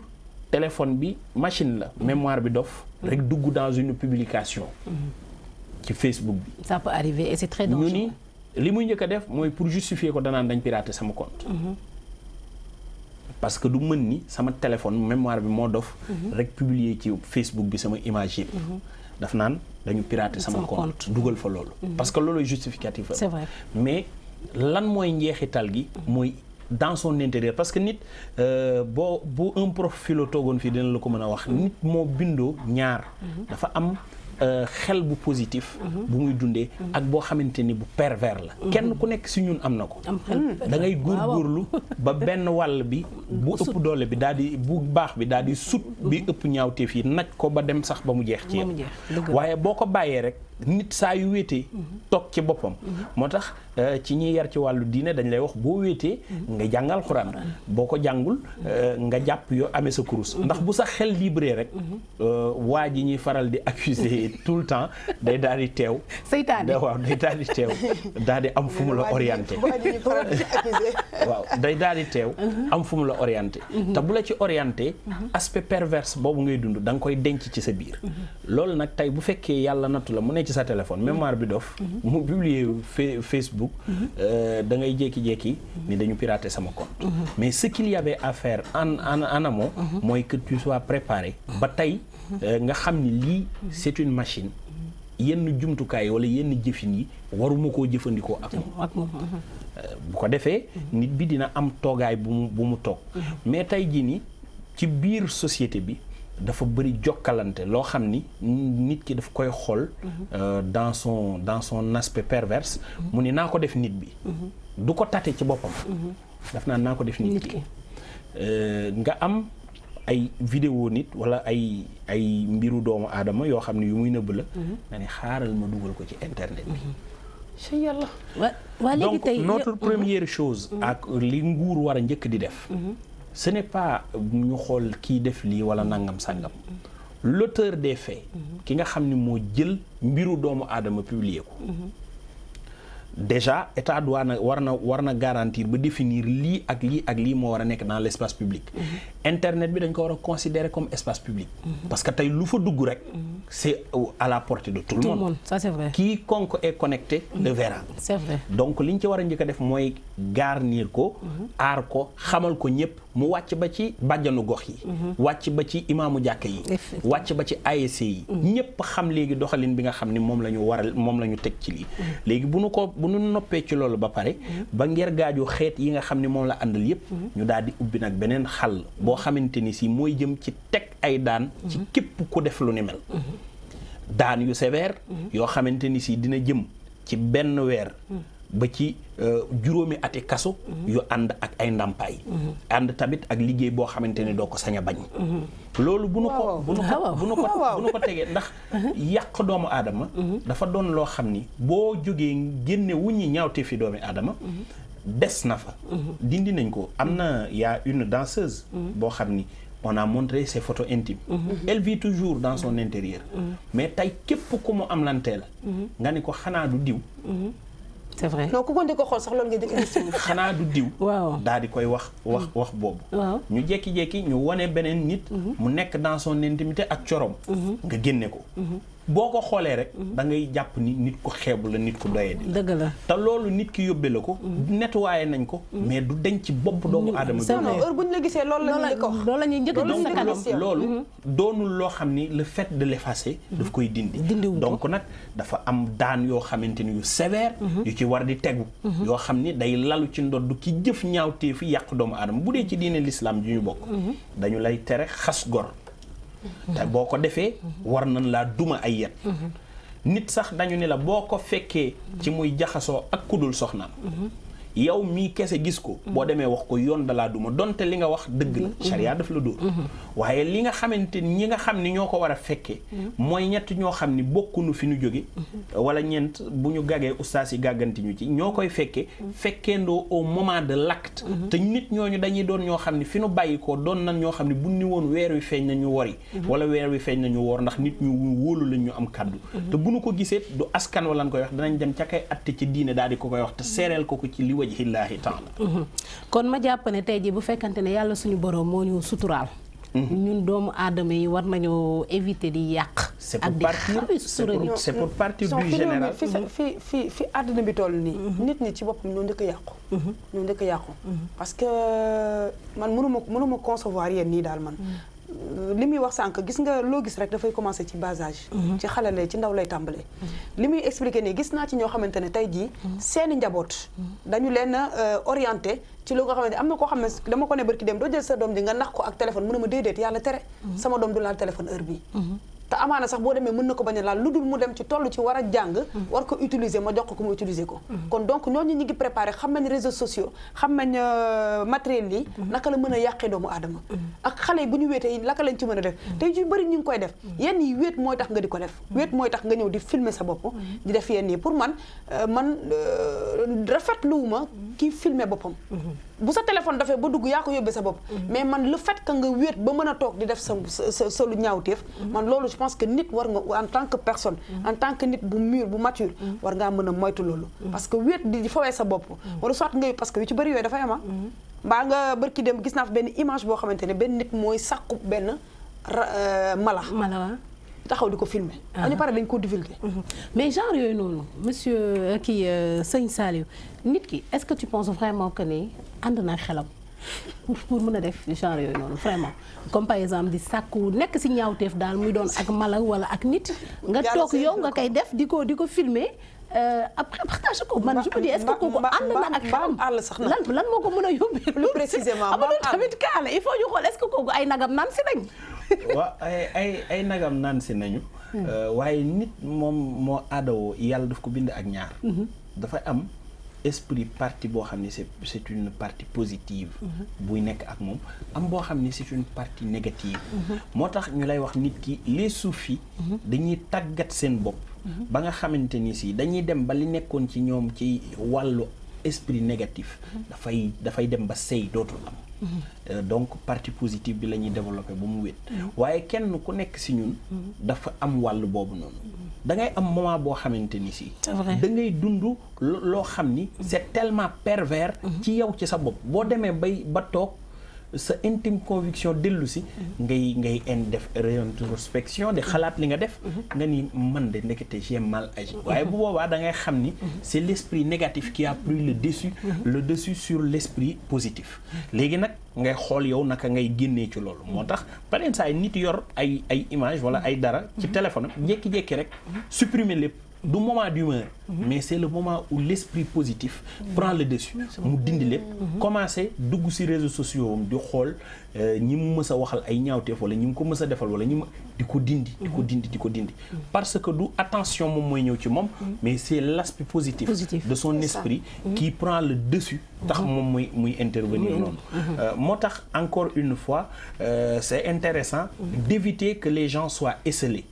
téléphone bi machine la mémoire bi dof rek dugg dans une publication ci Facebook bi ça peut arriver et c'est très dangereux ñu ni li muy njëkk a def mooy pour justifier ko danaan dañ pirater sama compte parce que du mën ni sama téléphone mémoire bi moo dof rek publier ci Facebook bi sama image yëpp daf naan dañu pirater sama compte dugal fa loolu parce que loolu justificatif la c'est vrai mais lan mooy njeexital gi mooy dans son intérieur parce que nit bu un prof philo toogoon fii dina la ko mën a wax nit moo bindoo ñaar dafa am xel bu positif bu muy dundee ak boo xamante ni bu pervers la kenn ku nekk si ñun am na ko da ngay góorgóorlu ba benn wàll bi bu ëpp doole bi daal di bu baax bi daal di sut bi ëpp ñaawteef yi naj ko ba dem sax ba mu jeex ci yow waaye boo ko bàyyee rek nit saa yu wéetee toog ci boppam moo tax ci ñiy yar ci wàllu diine dañ lay wax boo wéetee nga jàngal xuraan boo ko jàngul nga jàpp yoo amee sa kurus ndax bu sa xel libre rek waa ji ñuy faral di accuser tout le temps day daal di teew seytaane waaw day daal di teew daal di am fu mu la orienté waaw day daal di teew am fu mu la orienté te bu la ci orienté aspect perverse boobu ngay dund da nga koy denc ci sa biir loolu nag tey bu fekkee yàlla nattu la mu ne ci sa téléphone mémoire bi dof mu publier Facebook da ngay jékki-jékki ni dañu pirater sama compte mais ce qu'il y avait à faire en amont mooy que tu sois préparé ba tey nga xam ni lii c'est une machine yenn jumtukaay wala yenn jëfin yi waruma koo jëfandikoo ak moom bu ko defee nit bi dina am toogaay bu mu toog mais tey jii ni ci biir société bi dafa bëri jokkalante loo xam ni nit ki daf koy xool dans son aspect perverse mu ni naa ko def nit bi du ko tate ci boppam daf naa ko def nit ki nga am ay vidéo nit wala ay mbiru doomu aadama yoo xam ne yu muy nëbb la nga ne xaaral ma dugal ko ci internet bi ci yàlla donc notre première chose ak li nguur war a njëkk di def ce n'est pas ñu xool kii def lii wala nangam sangam l'auteur des faits ki nga xam ni moo jël mbiru doomu aadama publier ko déjà état war na garantir ba définir lii ak lii moo war a nekk dans l'espace public internet bi dañ ko war a considérer comme espace public parce que tey lu fa dugg rek c'est à la portée de tout le monde ça c'est vrai quiconque est connecté le verra c'est vrai donc li ñu ci war a njëkk a def mooy garnir ko aar ko xamal ko ñëpp mu wàcc ba ci bàjjanu gox yi wàcc ba ci imaamu jàkka yi wàcc ba ci ASC yi ñëpp xam léegi doxalin bi nga xam ni moom la ñu teg ci lii léegi bu nu noppee ci loolu ba pare ba ngir gaaju xeet yi nga xam ni moom la àndal yëpp ñu daal di ubbi nag beneen xàll boo xamante ni si mooy jëm ci teg ay daan ci képp ku def lu ni mel daan yu sévère yoo xamante ni si dina jëm ci benn weer ba ci juróomi ati kaso yu ànd ak ay ndàmpaay ànd tamit ak liggéey boo xamante ne doo ko sañ a bañ loolu bu nu ko tegee ndax yàq doomu aadama dafa doon loo xam ni boo jógee génne wuññi ñaawte fi doomu aadama des na fa dindi nañ ko am na y a une danseuse boo xam ni on a montré ses photos intimes elle vit toujours dans son intérieur mais tey képp ku mu am lanteel nga ni ko xanaa du diw c'est vrai non ku ko di ko xool sax loolu nga dëkk gis xanaa du diw daal di koy wax boobu ñu jekki-jekki ñu wone beneen nit mu nekk dans son intimité ak corom nga génne ko boo ko xoolee rek da ngay jàpp ni nit ku xeebu la nit ku doyee di dëgg la te loolu nit ki yóbbee la ko nettoyé nañ ko mais du denc ci bopp doomu aadama bi non heure bu ñu la gisee loolu la ñuy njëkk a gis sa kanam loolu doonul loo xam ni le fait de l'effacer daf koy dindi donc nag dafa am daan yoo xamante ni yu sévère yu ci war di tegu yoo xam ni day lalu ci ndodd ki jëf ñaawtee fi yàq doomu aadama bu dee ci diine l'islam ju ñu bokk dañu lay tere xas gor te boo ko defee war nañ laa duma ay yet nit sax dañu ne la boo ko fekkee ci muy jaxasoo ak kudul soxnaam yow mii kese gis ko boo demee wax ko yoon dalaa duma donte li nga wax dëgg la charia daf la dóor waaye li nga xamante ñi nga xam ni ñoo ko war a fekkee mooy ñett ñoo xam ni bokkunu fi ñu jóge wala ñeent bu ñu gagee ustaas yi gàgganti ñu ci ñoo koy fekkeendoo au moment de l'acte te nit ñooñu dañuy doon ñoo xam ni fi nu bàyyi ko doon nan ñoo xam ni bu ni woon weer wi feeñ nañu wori wala weer wi feeñ nañu wor ndax nit ñu wóolu lañ ñu am kàddu te bu nu ko gisee du askan wala koy wax danañ dem ca kay atte ci diine daal di ko koy wax te seereel ko ci li wajhillaahi taala kon ma jàpp ne tey jii bu fekkante ne yàlla suñu borom moo ñu suturaal ñun doomu aadama yi war nañoo éviter di yàq ak di xawi sutura nit c'est pour partir du général fi àddina bi toll nii nit ñi ci boppam ñoo njëkk a yàqu parce que man mënuma concevoir yéen nii daal man li muy wax sànq gis nga loo gis rek dafay commencer ci bas âge ci xale lay ci ndaw lay tàmbalee li muy expliquer nii gis naa ci ñoo xamante ne tey jii seeni njaboot dañu leen orienté ci lu nga xamante am na koo xam ne dama ko ne barki dem doo jël sa doom ji nga nax ko ak téléphone mu ne ma déedéet yàlla tere sama doom du laal téléphone heure bii te amaana sax boo demee mën na ko bañ a laal lu dul mu dem ci toll ci war a jàng war ko utiliser ma jox ko mu utiliser ko kon donc ñooñu ñi ngi préparé xam nañ réseaux sociaux xam nañ matériel yi naka la mën a yàqee doomu aadama ak xale yi bu ñu wéetee naka lañ ci mën a def tey ju bëri ñu ngi koy def yenn yi wéet mooy tax nga di ko def wéet mooy tax nga ñëw di filmer sa bopp di def yenn yi pour man rafetluwuma kii filmer boppam bu sa téléphone dafay ba dugg yaa ko yóbbee sa bopp mais man le fait que nga wéet ba mën a toog di def sa lu ñaawteef man loolu je pense que nit war nga en tant que personne en tant que nit bu mûr bu mature war ngaa mën a moytu loolu parce que wéet di fawee sa bopp wala soit nga parce que yu ci bëri yooyu dafay ama mbaa nga bërki dem gis naa fi benn image boo xamante ne benn nit mooy sàkku benn mala taxaw di ko filmer dañu pare dañ ko divulguer mais genre yooyu noonu monsieur kii sëñ Saliou nit ki est-ce que tu penses vraiment que ne ànd naa xelam pour mën a def genre yooyu noonu vraiment comme par exemple di sàkku nekk ci ñaawteef daal muy doon ak mala wala ak nit nga toog yow nga koy def di ko filmer après partage ko man je me dis est-ce que kooku ànd na ak xelam lan moo ko mën a yóbbee plus précisément amul tamit kaala il faut ñu xool est-ce que kooku ay nagam naan si nañ waaw ay nagam naan si nañu waaye nit moom moo aadawoo yàlla daf ko bind ak ñaar dafay am esprit partie boo xam ne c'est une partie positive buy nekk ak moom am boo xam ne c'est une partie négative moo tax ñu lay wax nit ki les soufis dañuy tàggat seen bopp ba nga xamante ni si dañuy dem ba li nekkoon ci ñoom ci wàllu esprit négatif dafay dem ba sey dootul am donc partie positive bi la ñuy développer ba mu wét waaye kenn ku nekk si ñun dafa am wàll boobu noonu da ngay am moment boo xamante ni si da ngay dund loo xam ni c'est tellement pervers ci yow ci sa bopp boo demee ba toog sa intime conviction dellu si ngay def réintrospection di xalaat li nga def nga ni man de ndekete j'ai mal agi waaye bu boobaa da ngay xam ni c'est l'esprit négatif qui a pris le dessus sur l'esprit positif léegi nag ngay xool yow naka ngay génnee ci loolu moo tax pareen saa yi nit yor ay image wala ay dara ci téléphone am jékki-jékki rek supprimer lépp du moment d'humeur mais c'est le moment où l'esprit positif prend le dessus mu dindi lépp commencer dugg ci réseaux sociaux am di xool ñi mu mës a waxal ay ñaawteef wala ñi mu ko mës a defal wala di ko dindi parce que du attention moom mooy ñëw ci moom mais c'est l'aspect positif de son esprit qui prend le dessus tax moom muy intervenir noonu moo tax encore une fois c'est intéressant d'éviter que les gens soient esselés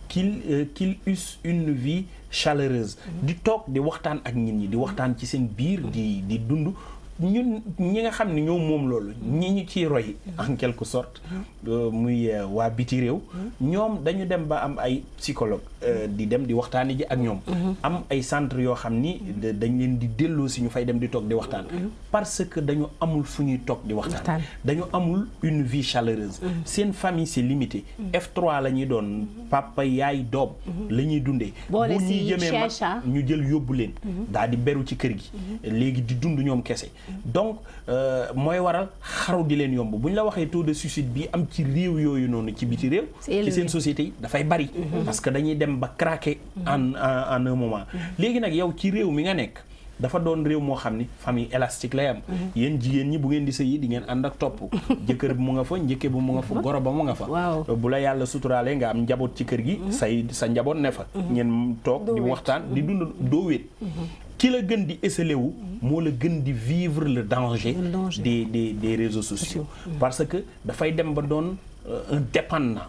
qu'ils eussent une vie chaleureuse di toog di waxtaan ak nit ñi di waxtaan ci seen biir di dund ñun ñi nga xam ne ñoo moom loolu ñi ñu ciy roy en quelque sorte muy waa biti réew ñoom dañu dem ba am ay psychologue di dem di waxtaani ji ak ñoom am ay centre yoo xam ni dañ leen di delloo si ñu fay dem di toog di waxtaan parce que dañu amul fu ñuy toog di waxtaan dañu amul une vie chaleureuse seen famille c'est limité F3 la ñuy doon papa yaay doom la ñuy dundee bu ñuy jëmee mag ñu jël yóbbu leen daal di beru ci kër gi léegi di dund ñoom kese donc mooy waral xaru di leen yomb bu ñu la waxee taux de suicide bi am ci réew yooyu noonu ci biti réew ci seen société yi dafay bari parce que dañuy dem ba craquer en un moment léegi nag yow ci réew mi nga nekk dafa doon réew moo xam ni famille élastique lay am yéen jigéen ñi bu ngeen di sëyi di ngeen ànd ak topp jëkkër bi mu nga fa njëkke bi mu nga fa goro ba mu nga fa bu la yàlla suturaale nga am njaboot ci kër gi sa njaboot ne fa ngeen toog di waxtaan di dund doo wéet ki la gën di esselé wu moo la gën di vivre le danger des réseaux sociaux parce que dafay dem ba doon un dépendant.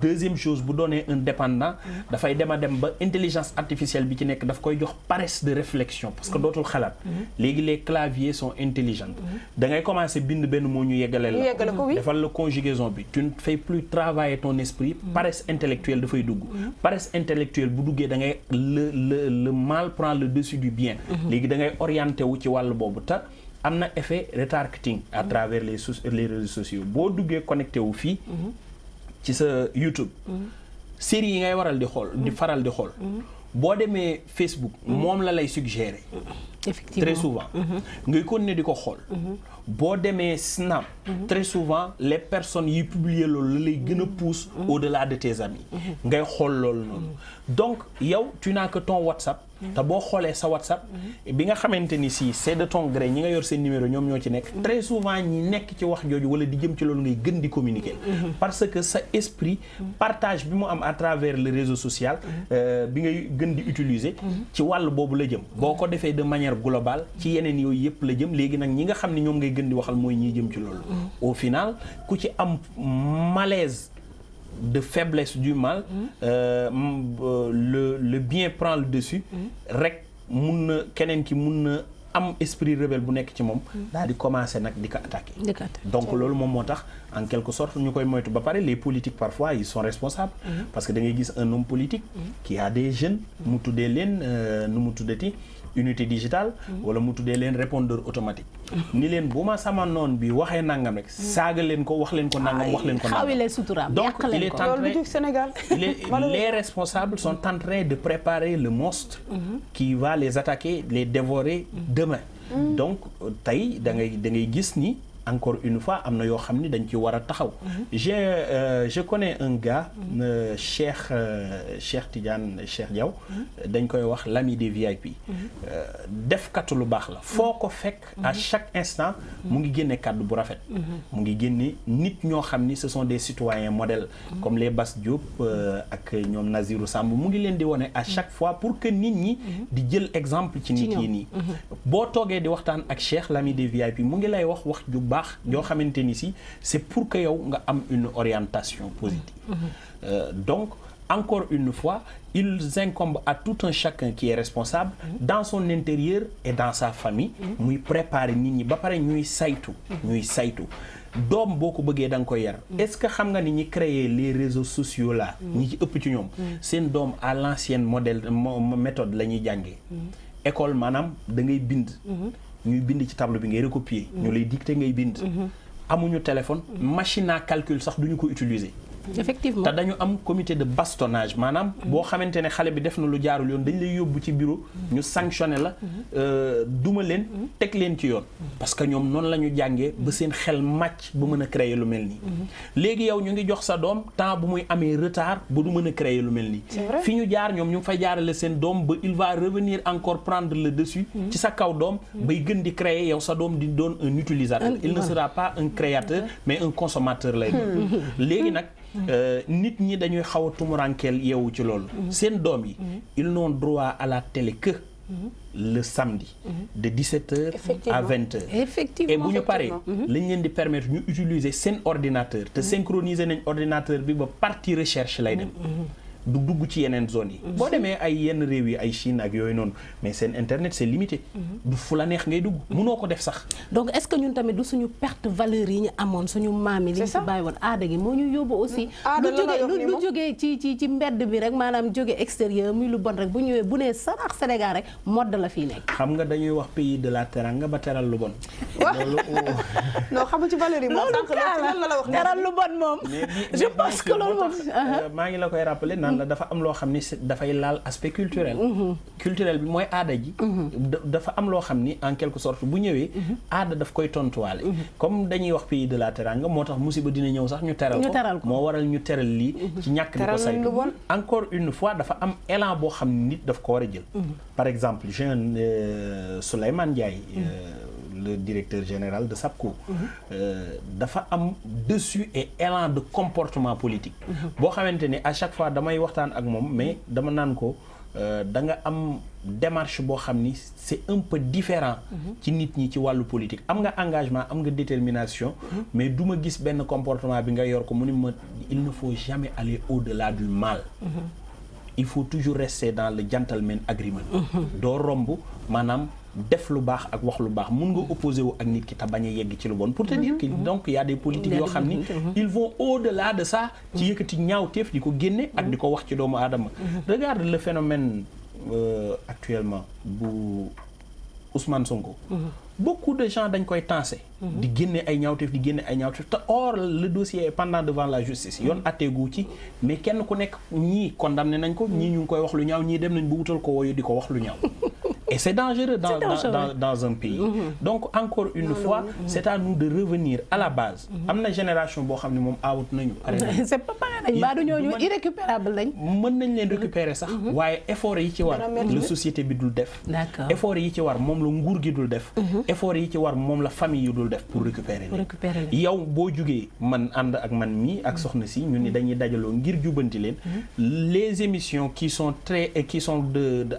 Deuxième chose bu doonee un dépendant dafay dem ba intelligence artificielle bi ci nekk daf koy jox paresse de réflexion parce que dootul xalaat léegi les claviers sont intelligents da ngay commencer bind benn moo ñu yeggale la defal la conjugaison bi tu ne fais plus travailler ton esprit paresse intellectuelle dafay dugg paresse intellectuelle bu duggee da ngay le mal prend le dessus du bien léegi da ngay orienté wu ci wàll boobu ta am na effet retargeting à travers les réseaux sociaux boo duggee connecté wu fii ci sa YouTube série yi ngay waral di faral di xool boo demee Facebook moom la lay suggérer effectivement très souvent ngay continuer di ko xool boo demee Snap très souvent les personnes yi publier loolu la lay gën a pousse au-delà de tes amis ngay xool loolu noonu donc yow tu n'as que ton WhatsApp te boo xoolee sa WhatsApp bi nga xamante ni si c'est de ton gré ñi nga yor seen numéro ñoom ñoo ci nekk très souvent ñi nekk ci wax jooju wala di jëm ci loolu ngay gën di communiquer parce que sa esprit partage bi mu am à travers le réseau social bi ngay gën di utiliser ci wàll boobu la jëm boo ko defee de manière globale ci yeneen yooyu yëpp la jëm léegi nag ñi nga xam ne ñoom ngay gën di waxal mooy ñiy jëm ci loolu au final ku ci am malaise de faiblesse du mal le bien prend le dessus rek mun na keneen ki mun na am esprit rebelle bu nekk ci moom daal di commencer nag di ko attaquer donc loolu moom moo tax en quelque sorte ñu koy moytu ba pare les politiques parfois ils sont responsables parce que da ngay gis un homme politique qui a des jeunes mu tuddee leen nu mu tuddati unité digitale wala mu tuddee leen répondeur automatique ni leen bu ma sama noon bi waxee nangam rek saaga leen ko wax leen ko nangam wax leen ko nangam donc il est en train les responsables sont en train de préparer le monstre qui va les attaquer les dévorer demain donc tey da ngay gis ni encore une fois am na yoo xam ni dañ ci war a taxaw je connais un gars Cheikh Tidiane Cheikh Diaw dañ koy wax l'ami des VIP defkatu lu baax la foo ko fekk à chaque instant mu ngi génne kàddu bu rafet mu ngi génne nit ñoo xam ni ce sont des citoyens modèles comme les Bass Diop ak ñoom Nazirou Samb mu ngi leen di wone à chaque fois pour que nit ñi di jël exemple ci nit yi nii boo toogee di waxtaan ak Cheikh l'ami des VIP mu ngi lay wax ju baax yoo xamante ni si c'est pour que yow nga am une orientation positive donc encore une fois il incombe à tout un chacun qui est responsable dans son intérieur et dans sa famille muy préparer nit ñi ba pare ñuy saytu doom boo ko bëggee da nga koy yar est-ce que xam nga ni ñi créer les réseaux sociaux là ñi ci ëpp ci ñoom seen doom à l'ancienne méthode la ñuy jàngee école maanaam da ngay bind ñuy bind ci tableau bi ngay recopier ñu lay dicter ngay bind amuñu téléphone machine à calcul sax duñu ko utiliser effectivement te dañu am comité de bastonnage maanaam boo xamante ne xale bi def na lu jaarul yoon dañ lay yóbbu ci bureau ñu sanctionné la duma leen teg leen ci yoon parce que ñoom noonu la ñu jàngee ba seen xel màcc ba mën a créer lu mel nii léegi yow ñu ngi jox sa doom temps bu muy amee retard ba du mën a créer lu mel nii fi ñu jaar ñoom ñu ngi fay jaarale seen doom ba il va revenir encore prendre le dessus ci sa kaw doom bay gën di créer yow sa doom di doon un utilisateur il ne sera pas un créateur mais un consommateur lay doon léegi nag nit ñi dañuy xaw a tumurankeel yeewu ci loolu seen doom yi ils n'ont droit à la télé que le samedi de 17h à 20h et bu ñu paree lañ leen di permettre ñu utiliser seen ordinateur te synchroniser nañ ordinateur bi ba partie recherche lay dem du dugg ci yeneen zones yi boo demee ay yenn réew yi ay Chine ak yooyu noonu mais seen internet c'est limité du fu la neex ngay dugg mënoo ko def sax donc est-ce que ñun tamit du suñu perte valeur yi ñu amoon suñu maam yi li ñu fi bàyyi woon aada gi moo ñu yóbbu aussi lu jógee ci mbedd bi rek maanaam jóge extérieur muy lu bon rek bu ñëwee bu nee sarax Sénégal rek mode la fii nekk xam nga dañuy wax pays de la teranga ba teral lu bon non xamu ci valeur yi moom la wax teral lu bon moom je pense que loolu moom maa ngi la koy rappeler la dafa am loo xam ni dafay laal aspect culturel culturel bi mooy aada ji dafa am loo xam ni en quelque sorte bu ñëwee aada daf koy tontuwaale comme dañuy wax pays de la teranga moo tax musiba dina ñëw sax ñu teral ko moo waral ñu teral lii ci ñàkk di ko saytu encore une fois dafa am élan boo xam ni nit daf ko war a jël par exemple jeune Souleymane Ndiaye le directeur général de SAPCO dafa am dessus et élan de comportement politique boo xamante ne à chaque fois damay waxtaan ak moom mais dama naan ko da nga am démarche boo xam ni c'est un peu différent ci nit ñi ci wàllu politique am nga engagement am nga détermination mais du ma gis benn comportement bi nga yor ko mu ni ma il ne faut jamais aller au-delà du mal il faut toujours rester dans le gentleman agreement doo romb maanaam def lu baax ak wax lu baax mun nga opposé wu ak nit ki te bañ a yegg ci lu bon pour te dire que donc il y a des politiques yoo xam ni ils vont au-delà de ça ci yëkkati ñaawteef di ko génne ak di ko wax ci doomu aadama regarde le phénomène actuellement bu Ousmane Sonko beaucoup de gens dañ koy tancé di génne ay ñaawteef te or le dossier est pendant devant la justice yoon atteegu ci mais kenn ku nekk ñii condamné nañ ko ñii ñu ngi koy wax lu ñaaw ñii dem nañ bu wutal ko woyu di ko wax lu ñaaw et c'est dangereux dans un pays donc encore une fois c'est à nous de revenir à la base am na génération boo xam ne moom aawut nañu c'est pas pareil baa du ñooñu irrécupérable lañ mën nañ leen récupérer sax waaye effort yi ci war la société bi dul def effort yi ci war moom la nguur gi dul def effort yi ci war moom la famille yu dul def pour récupérer leen yow boo jugee man ànd ak man mii ak soxna si ñu ni dañuy dajaloo ngir jubbanti leen les émissions qui sont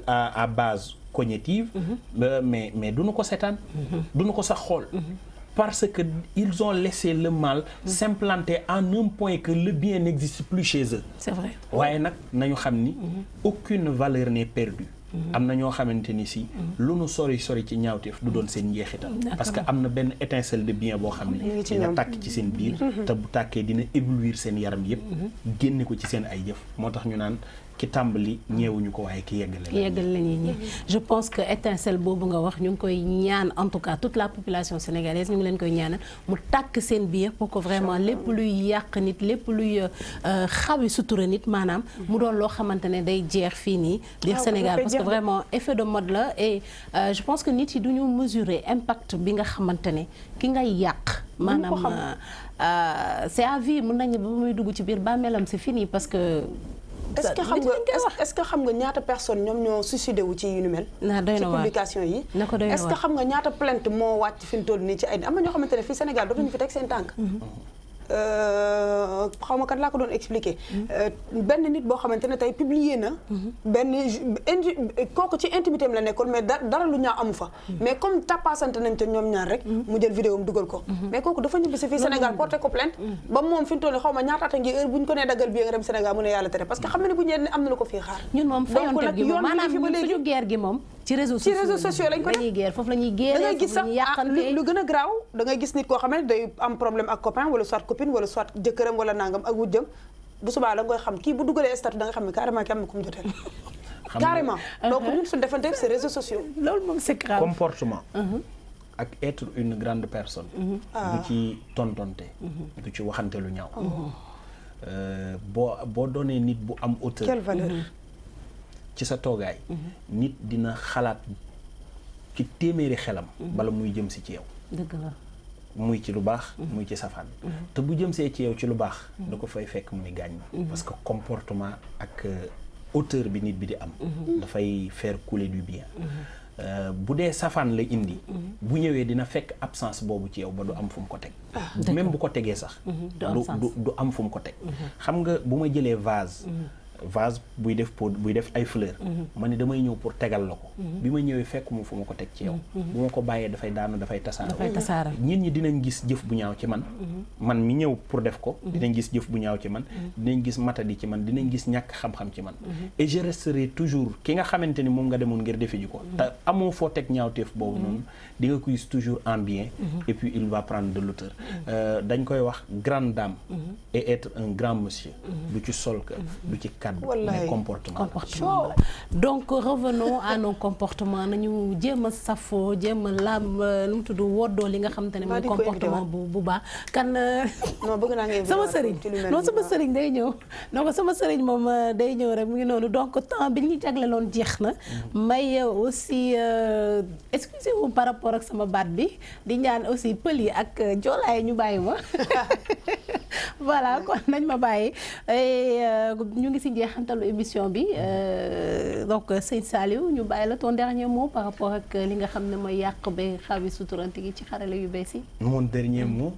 à base cognitive mais duñu ko seetaan duñu ko sax xool parce que ils ont laissé le mal s'implanter en un point que le bien n'existe plus chez eux c'est vrai waaye nag nañu xam ni aucune valeur n'est perdue am na ñoo xamante ni si lu nu sori ci ñaawteef du doon seen njeexital parce que am na benn étincelle de bien boo xam ne dina tàkk ci seen biir te bu tàkkee dina éblouir seen yaram yépp génne ko ci seen ay jëf moo tax ñu naan ki tàmbali ñeewuñu ko waaye ki yeggal lañuy ñi je pense que étincelle boobu nga wax ñu ngi koy ñaan en tout cas toute la population sénégalaise ñu ngi leen koy ñaanal mu tàkk seen biir pour que vraiment lépp luy yàq nit lépp luy xawi sutura nit maanaam mu doon loo xamante ne day jeex fii nii biir Sénégal parce que vraiment effet de mode la et je pense que nit yi duñu mesurer impact bi nga xamante ne ki ngay yàq maanaam c'est à vie mën nañu ba muy dugg ci biir bàmmeelam c'est fini parce que est-ce que xam nga ñaata personne ñoom ñoo suicidé wu ci yu ni mel ci publication yi est-ce que xam nga ñaata plainte moo wàcc fi mu toll nii ci ay am na ñoo xamante ne fii Sénégal dootuñu fi teg seen tànk xaw ma kat laa ko doon expliquer benn nit boo xamante ne tey publier na benn kooku ci intimité am la nekkoon mais dara lu ñaaw amu fa mais comme tapasante nañ te ñoom ñaar rek mu jël vidéo am dugal ko mais kooku dafa ñibbi si fii Sénégal porté ko plainte ba moom fi mu toll xaw ma ñaataata ngi heure bu ñu ko nee daggal bi nga dem Sénégal mu ne yàlla tere parce que xam ne bu ñeen am na lu ko fii xaar ñun moom fayonte gi moom maanaam suñu guerre gi moom ci réseaux sociaux lañ ko def foofu la ñuy guerre da ngay gis sax lu gën a graaw da ngay gis nit koo xam ne day am problème ak copain wala soit copine wala soit jëkkëram wala nangam ak wujjam bu subaa da nga koy xam kii bu dugalee statut da nga xam ne carrément ki am na ku mu joteel carrément donc ñun suñu defante c'est réseaux sociaux loolu moom c'est grave comportement ak être une grande personne du ci tontonte du ci waxante lu ñaaw boo doonee nit bu am hauteur quelle valeur ci sa toogaay nit dina xalaat ci téeméeri xelam bala muy jëm si ci yow dëgg la muy ci lu baax muy ci safaan te bu jëm see ci yow ci lu baax da ko fay fekk muy gaañ parce que comportement ak hauteur bi nit bi di am dafay faire couler du bien bu dee safaan la indi bu ñëwee dina fekk absence boobu ci yow ba du am fu mu ko teg même bu ko tegee sax du am fu mu ko teg xam nga bu ma jëlee vase buy def ay fleur ma ne damay ñëw pour tegal la ko bi ma ñëwee fekk mu fu ma ko teg ci yow bu ma ko bàyyee dafay daanu dafay tasaara nit ñi dinañ gis jëf bu ñaaw ci man mi ñëw pour def ko dinañ gis jëf bu ñaaw ci man dinañ gis matadi ci man dinañ gis ñàkk xam-xam ci man et je resterai toujours ki nga xamante ni moom nga demoon ngir defe ji ko te amoo foo teg ñaawteef boobu noonu di nga ko gis toujours en bien et puis il va prendre de l'auteur dañ koy wax grande dame et être un grand monsieur du ci sol ka du ci mais comportement. Donc revenons à nos comportements nañu jéem a safoo jéem a laam nu mu tudd woddoo li nga xamante ne mooy comportement bu baax kan sama sëriñ day ñëw donc sama sëriñ moom day ñëw rek mu ngi noonu donc temps bi ñu jagleloon jeex na may aussi excusez-moi par rapport ak sama baat bi di ñaan aussi pël yi ak joolaay ñu bàyyi ma voilà kon nañ ma bàyyi ñu ngi si jeexantalu émission bi donc sëñ Saliou ñu bàyyi la ton dernier mot par rapport ak li nga xam ne mooy yàq ba xawi suturante gi ci xarale yu bees yi. mon dernier mot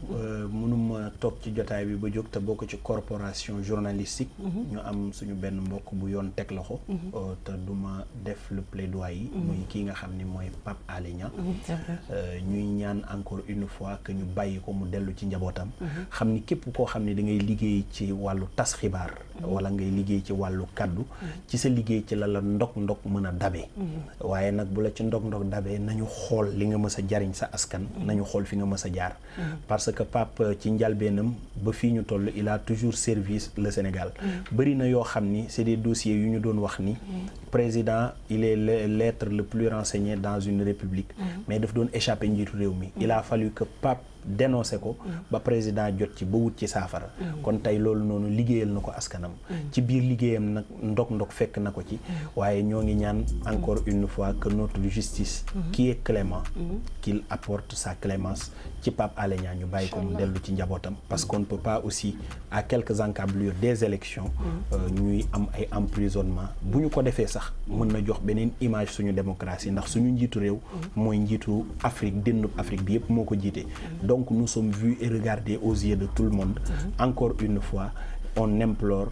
mënuma toog ci jotaay bi ba jóg te bokk ci corporation journalistique. ñu am suñu benn mbokk bu yoon teg loxo. te duma def le plaidoyer. muy kii nga xam ni mooy Pape Alé Niang. ñuy ñaan encore une fois que ñu bàyyi ko mu dellu ci njabootam. xam ni képp koo xam ne da ngay liggéey ci wàllu tas xibaar. wala ngay liggéey ci wàllu kaddu. ci sa liggéey ci la ndog mën a dabe. waaye nag bu la ci ndog dabe nañu xool li nga mës a jariñ sa askan. nañu xool fi nga mës a jaar. parce que Pape ci njalbeenam ba fii ñu toll il a toujours servi le Sénégal. bëri na yoo xam ni c'est des dossiers yu ñu doon wax ni. président il est l'être le plus renseigné dans une république. mais daf doon échapper njiitu réew mi. il a fallu que Pape dénoncé ko ba président jot ci ba wut ci saafara. kon tey loolu noonu liggéeyal na ko askanam. ci biir liggéeyam nag ndog fekk na ko ci. waaye ñoo ngi ñaan encore une fois que notre justice. qui est clément. qu'il apporte sa clémence ci Pape Alé Niang ñu bàyyi ko mu dellu ci njabootam. parce qu'on ne peut pas aussi à quelques encablures des élections ñuy am ay emprisonnement bu ñu ko defee sax mën na jox beneen image suñu démocratie ndax suñu njiitu réew mooy njiitu Afrique déndu Afrique bi yëpp moo ko jiite. donc nous sommes vus et regardés aux yeux de tout le monde. Encore une fois on implore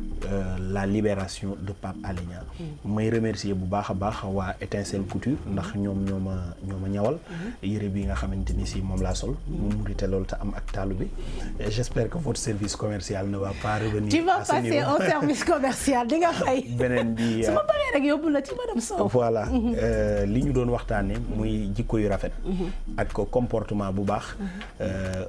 la libération de Pape Alé Niang. may remercier bu baax a baax waa Étincelle Couture ndax ñoom ñoo ma ñawal yére bi nga xamante ni si moom laa sol mu murite loolu te am ak taalu bi j'espère que votre service commercial ne va pas revenir. tu vas passer au service commercial di nga fay. beneen bi su ma paree rek yóbbu la ci madame Sow. voilà li ñu doon waxtaane muy jikko yu rafet. ak comportement bu baax.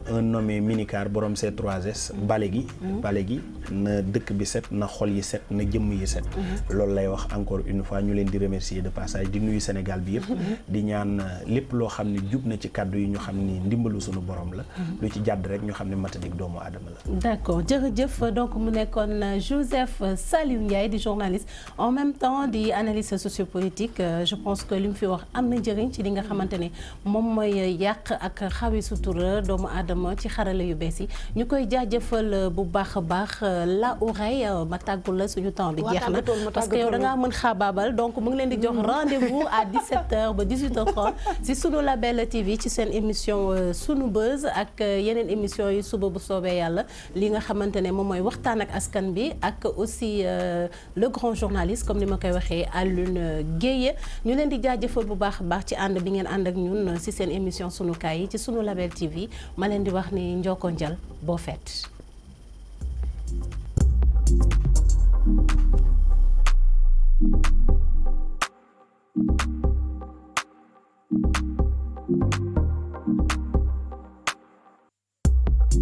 un nommé minicar borom C3S bale gi na dëkk bi set na xol yi set na jëmm yi set. loolu lay wax encore une fois ñu leen di remercier de passage di nuyu Sénégal bi yëpp. di ñaan lépp loo xam ne jub na ci kàddu yi ñu xam ni ndimbalu sunu borom la. lu ci jàdd rek ñu xam ne matadik doomu aadama la. d'accord jërëjëf donc mu nekkoon Joseph Saliou Ndiaye di journaliste en même temps di analyste sociopolitique je pense que li mu fi wax am na njëriñ ci li nga xamante ne moom mooy yàq ak xawi sutura doomu aadama ci xarala yu bees yi ñu koy jaajëfal bu baax a baax. la oreille ma tàggul la suñu temps bi jeex na parce que yow da ngaa mën xaabaabal donc mu ngi leen di jox rendez-vous à 17h ba 18h30 si sunu Label TV ci seen émission sunu buzz ak yeneen émission yi suba bu soobee yàlla li nga xamante ne moom mooy waxtaan ak askan bi ak aussi le grand journaliste comme ni ma koy waxee Alioune Guèye ñu leen di jaajëfal bu baax a baax ci ànd bi ngeen ànd ak ñun si seen émission sunu kaay yi ci sunu Label TV ma leen di wax ni njoko njal boo fett